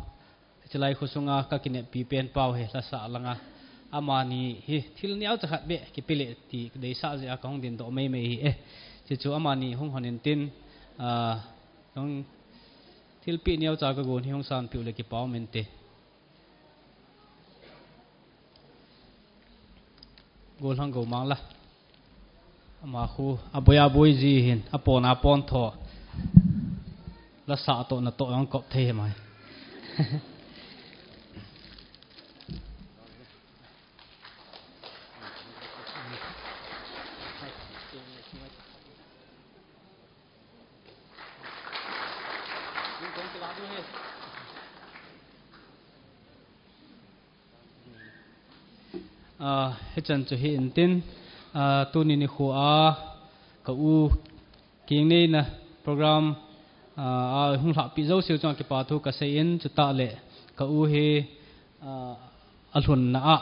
chulai kho sunga ka kineppi pen pau hi lhasah langa. Amani hi thil neocha khat beh kipe le ti ka deisah jeh a ka hung dingdoh mei mei hi e. Chuchu amani hung hon in tin, ah, hung thilpeh neocha ka gon hi hung sanpeh u le kipa um inte. Golhang Gomang la. Ama khu, aboi aboi ji hin, apon apon tho. Lasa toh natoh jong kop thei mai. Ah, hichan chu hi intin, ah, tuni nikho a ka u kingneina program, ah, a hung lhahpi jouse chunga kipa thu kasei in, chutah le ka u hi, ah, alhunna a,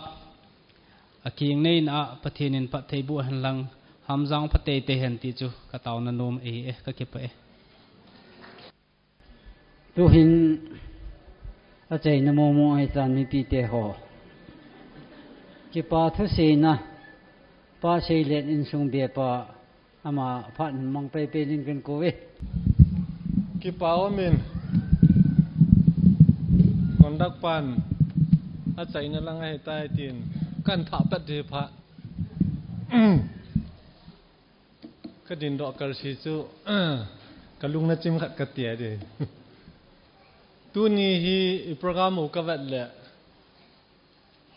akingneina a Pathen in phatthei boh hen lang, hamjang pha teitei hen ti chu ka taona nom ahi e, ka kipah e. Tuhin achaina momo ahitan mipite ho. Kipa thuseina, Pa Seilen insung bepa, ama phat mang peipei ding kakou e. Kipa umin, conduct pan achaina lang ahitai tin kathah pet ding phat. Ka dindoh kalsi chu, ka lungna chim khat ka tia ding. Tuni hi i program u ka vet le,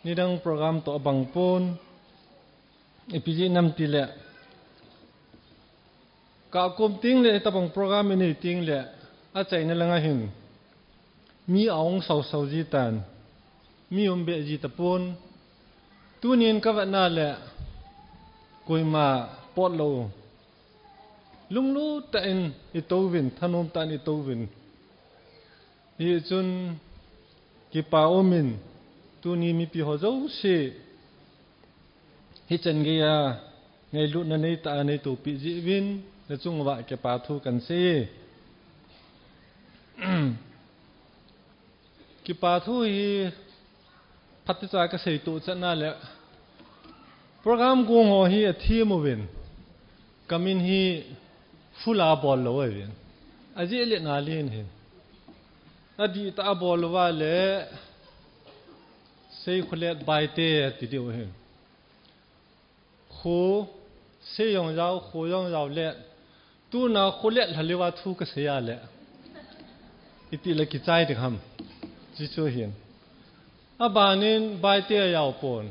nidang program toh abang pon, ipi jeh ham ti le, ka kom ting le, hitabang program i nei ting le, achaina lang ahin mi ahung sausau ji tan, mi um be ji tapon. Tunin ka vetna le, koima potlou, lunglut tah in i touvin, thanom tah in i touvin. Hichun kipa umin, tuni mipi ho jouse hichan geiya ngailutna neitah a neitopi jeh uvin, nachung uva kipa thu kahin sei. Kipa thu hi phatecha ka seitoh chetna le, program gong ho hi athem uvin, ka min hi full a bol lou uvin, ajeh le nalen hin, adihtah a bol uva le, Seikholet Baite ti diu hin. Kho, sei jong jao, kho jong jao le, tuna kholet lhaliva thu ka sei a le, iti le kichai ding ham, ti chu hin. Abanin Baite jao pon.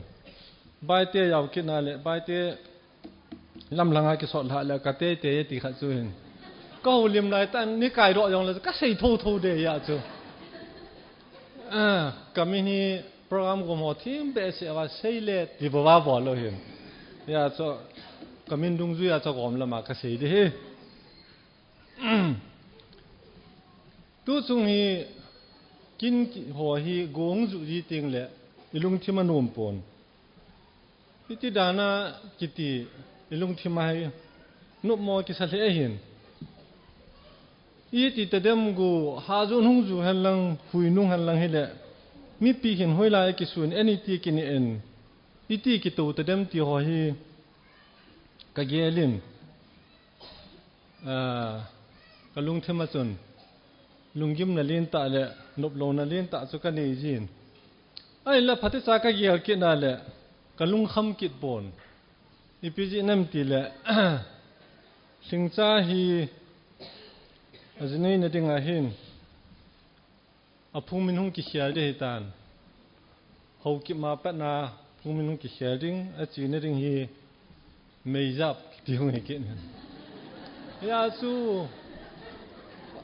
Baite jao kit na le, Baite lamlanga kisot lhah le, ka teitei e ti khat chu hin. Ka houlim lai tah in, ni kaidoh jong le, ka sei thotho ding ahi chu. Ah, ka min hi program gom ho thim behseh uva Seilet ti bou a bol lou hin. Hijeh chun, ka min dungjuiya chu gom lama ka sei ding ahi. Tuchung hi kin ho hi gong ju ji teng le, i lungthim anom pon. Iti dan a kiti, i lungthim a hi nopmo kisa lheh ahin. Iti tadem gu, haju hung ju hen lang, hui nung hen lang hile, mipi hin hoilai a kisun, en iti kini en, iti kito tadem ti ho hi ka gelin. Ah, ka lungthim a chun lunggimna lentah le noplouna lentah chu ka nei jin. Ahinla phatecha ka gel kit na le ka lungkham kit pon. Ipi jeh ham ti le, Lhingcha hi aji neina ding ahin, aphung min hung kikhel ding ahitan. Haokip ma patna phung min hung kikhel ding, achena ding hi meijap ti hung hi kit. Hijeh chun,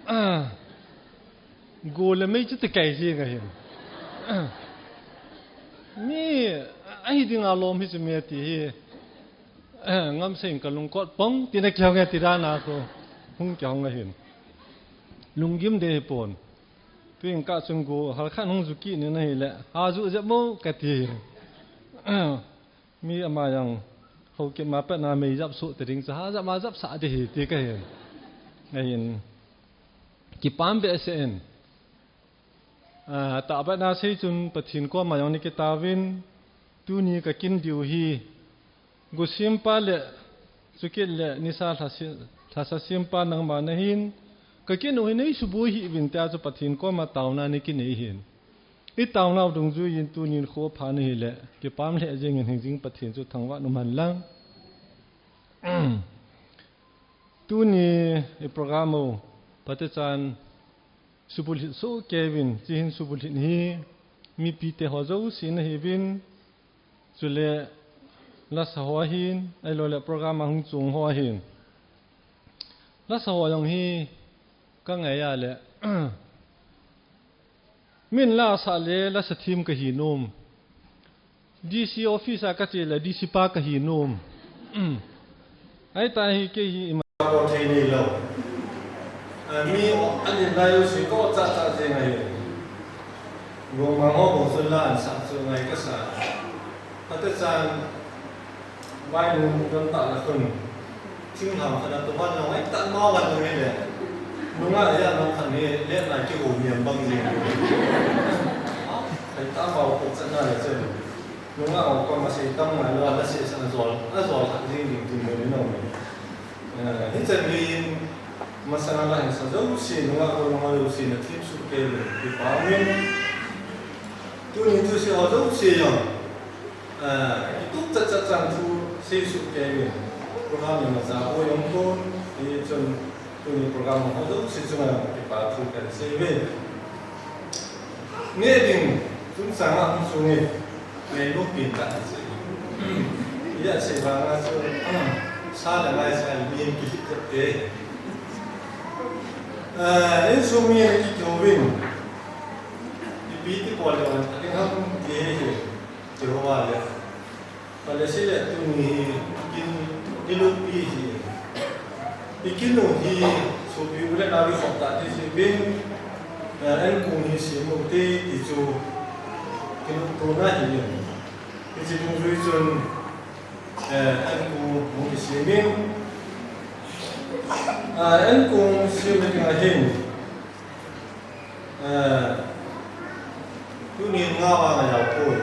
ah, go le mei chu ti kai jing ahin. Mi ahi dinga lom hi chu mi ati hi. Ah, ngamsei in ka lungkot pong, tina kihong e ti dan a chu hung kihong ahin. Lunggim ding ahi pon. Tuin ka chun go, halkhat hung ju kit nin ahile, ha ju jep mo, kati. Mi ama jong, haokip ma patna meijap soh te ding chu, ha jap ma japsah ding ahi, ti kahin. Ahin, kipah behseh in. Ah, tahbeh na sei chun Pathen koma jong nei kitauvin, tuni ka kin diu hi, Gosempa le, chukit le nisa lhase-, lhasa sempa nangma nahin, ka kin u hi nei suboi hih uvin tia chu Pathen koma taona nei kinei hin. I taonau dungjuiyin tunin kho pha nahi le, kipah lheh jingin hingjing Pathen chu thangvah in umhen lang. Tuni i program u, phatechan Subulhit soh kei uvin, hiche hin subulhit hi, mipite ho jouse nahiuvin, chule lasa ho ahin, ahilou le program a hung chung ho ahin. Lasa ho jong hi, ka ngai a le, min lasa le, lasa thim kahi nom. D C office a kache le D C pa kahi nom. Ahi ta hi kei hi ima. Ko thei nei lou. A, mi o, ani lai u si ko cha cha jeng ahi. Gong mang ho bou sun la an sa chu ngai kasa. Ate chan, vai nu don ta la khun. Thinglhang khat a tu van long ai tan ma van long le. Nunga ya long khat ni le na ki ho niam bang jing. Ai tan ma ko chan na le chen. Nunga ko ma sei tam ngai lo la sei sa na zol. A zol khat jing jing jing ni no. Eh, hichan hi masanga la hin sa jouse, nunga ko nunga jouse na thim suh kei le, kipa min. Tuni thusei ho jouse jong. Ah, kitup chat chat chan thusei suh kei uvin. Program ni macha ho jong kon, hichun tuni program ho jouse chunga kipa thu kahin sei uve. Neh ding, chungchang a hung sung e. Ngailut pen tah in sei. Ijat sei vang a chu, ah, sa le ngai sa le mi in kilhit tah te. Ah, insung mi in kikou uvin. Ipi ti bol le wan, a ding ham ti hi, Jehovah le. Palestine le tuni hi kin, kilutpi hi. Ikinu hi sopi u le nau ikhop tah ti jeh uvin, eh, ankong hi sem u hite ti chu kilutpi na hi in. Hiche dungjui chun, eh, ankong hung kisem in. Ah, ankong sem na ding ahin. Eh, tunin nga vang a jao poi.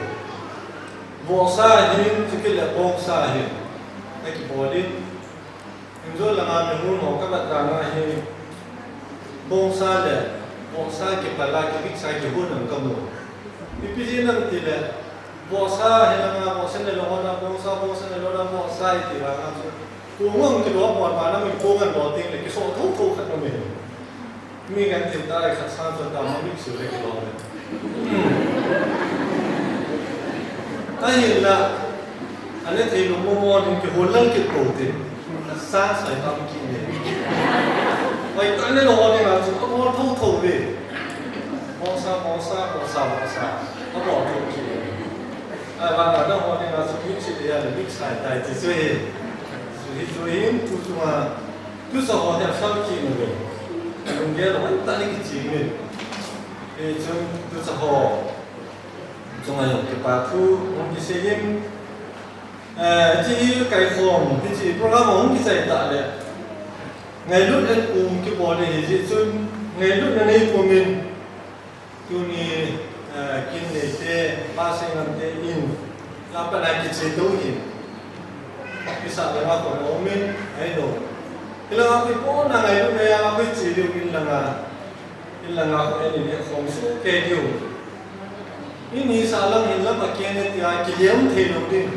Vohsa hin, chukit le bongsa hin. Akibol in. Injo langa mi hun ho kavet vang a hi. Bongsa le, vohsa kipal a, kibiksa kihon ang kamu. Ipi jeh ham ti le, vohsa hi langa, vohsa ne lo na, bongsa, bongsa ne lo na, vohsa iti vang a chu. Kong hung kilo pon pa na mi kong an lo ting le kiso tho tho khat na mi. Mi kan tin ta khat sang chon ta ma mi su le kilo le. Ahinla, ane thei lo mo mo ding kihon lang kit ko tin. Sa sai ta mi ki ne. Oi ta ne lo ding a chu a bol tho tho ve. Bongsa, bongsa, bongsa, bongsa. A bol tho ki ne. Ahivang a nangho dinga chu mi chih le a le mix sai tai ti chu hi. Chu hi chu hin tu chunga tu sa ho hi a fel kit uve. Lunggel hoi tah in kichim in. Hichun tu sa ho chunga jong kipa thu hung kisei in. Eh, hiche hi kaikhom, hiche program hung kichai tah le. Ngailut ankong kibol ding ahi jeh chun, ngailutna nei pum in. Tuni, eh, kin neite, pa Seingamte in, la pa la kiche tou hin. Kisa langa kon um in, ahi lou. Hilanga koi pon na ngailutna jal a koi che diu in langa. In langa koi in le khom soh kei diu. In hi sa lang hin lam a ken e tia kilem thei lou ding.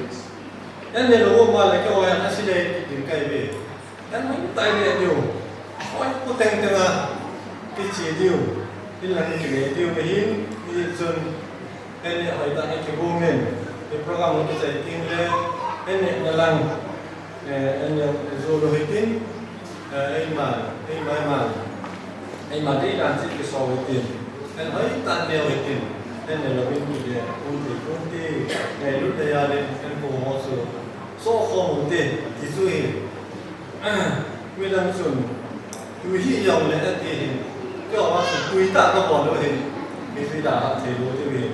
An ne lou ma le kei hoi a si le kit ding kai ve. An hoi tai le diu. Hoi pu teng teng a. Kiche diu. In lang kile diu na hin. Hichun. An ne hoi ta ne kibung in. Program kichai teng le. An ne na lang. Eh, an ne zo lo hitin. Eh, eima, eima, eima. Eima dei dan chu kiso hitin. An hoi ta neo hitin. An ne lo in kile. Um ti, um ti. Ngailut le jal in. An ko ho chu. So khom u te, ti chu hi. Midang chun, tui hi jong le ati hin. Kei vang chun tui tah kabol lou hin. Hitia ha thei lou ti hin.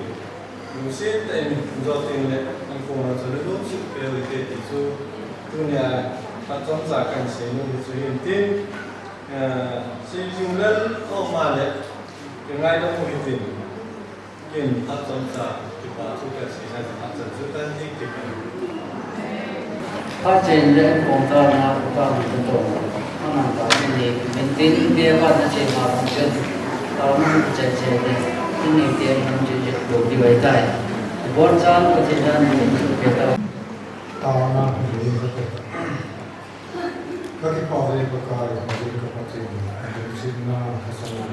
Lungset tah in jo teng le, ankong a chun lungset peh u hite ti chu. Tunia, phat chomcha kahin sei nom hi chu hin tin. Eh, sei jing lel, aum a le, kei ngaidam u hitin. Ken phat chomcha, kipa thu kahin sei na, phat chomcha chu kahin ti kit in. Phat chen le kong ta na, pa mi to. Ama pa ni, min tin be pa na che ma pa chen. Ta na chen chen le, ni te na che che do di wai tai. Bon chan ko che na ni ke ta. Ta na ni ke ta. Ka kipa ve Pakai, ka ve ka Pathen, ka lungsetna, ka sa na.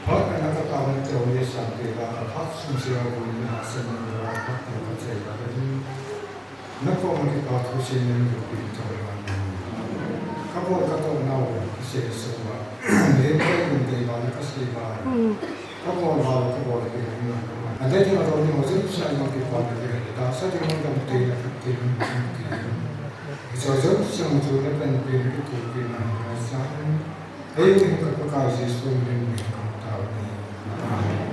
Phat kana kataona teu ni sante la, phat sung sia bu ni na sa na la, phat teu ka chei la ni. Nakoma kipa thusim nei pi teu la ni. Kabol katoh nau kisei sou va. Nei pi ni dei va na kasei va. Kabol va kabol pi ni na. Adei ni ma to ni mo jin sa ma kipa ni ta sa ni mo dam te na ki ni. Sa jin sa mo chu na pen pi ni ki pi na sa. Ei, ka Pakai Jesu min in ka tao ni. Amen.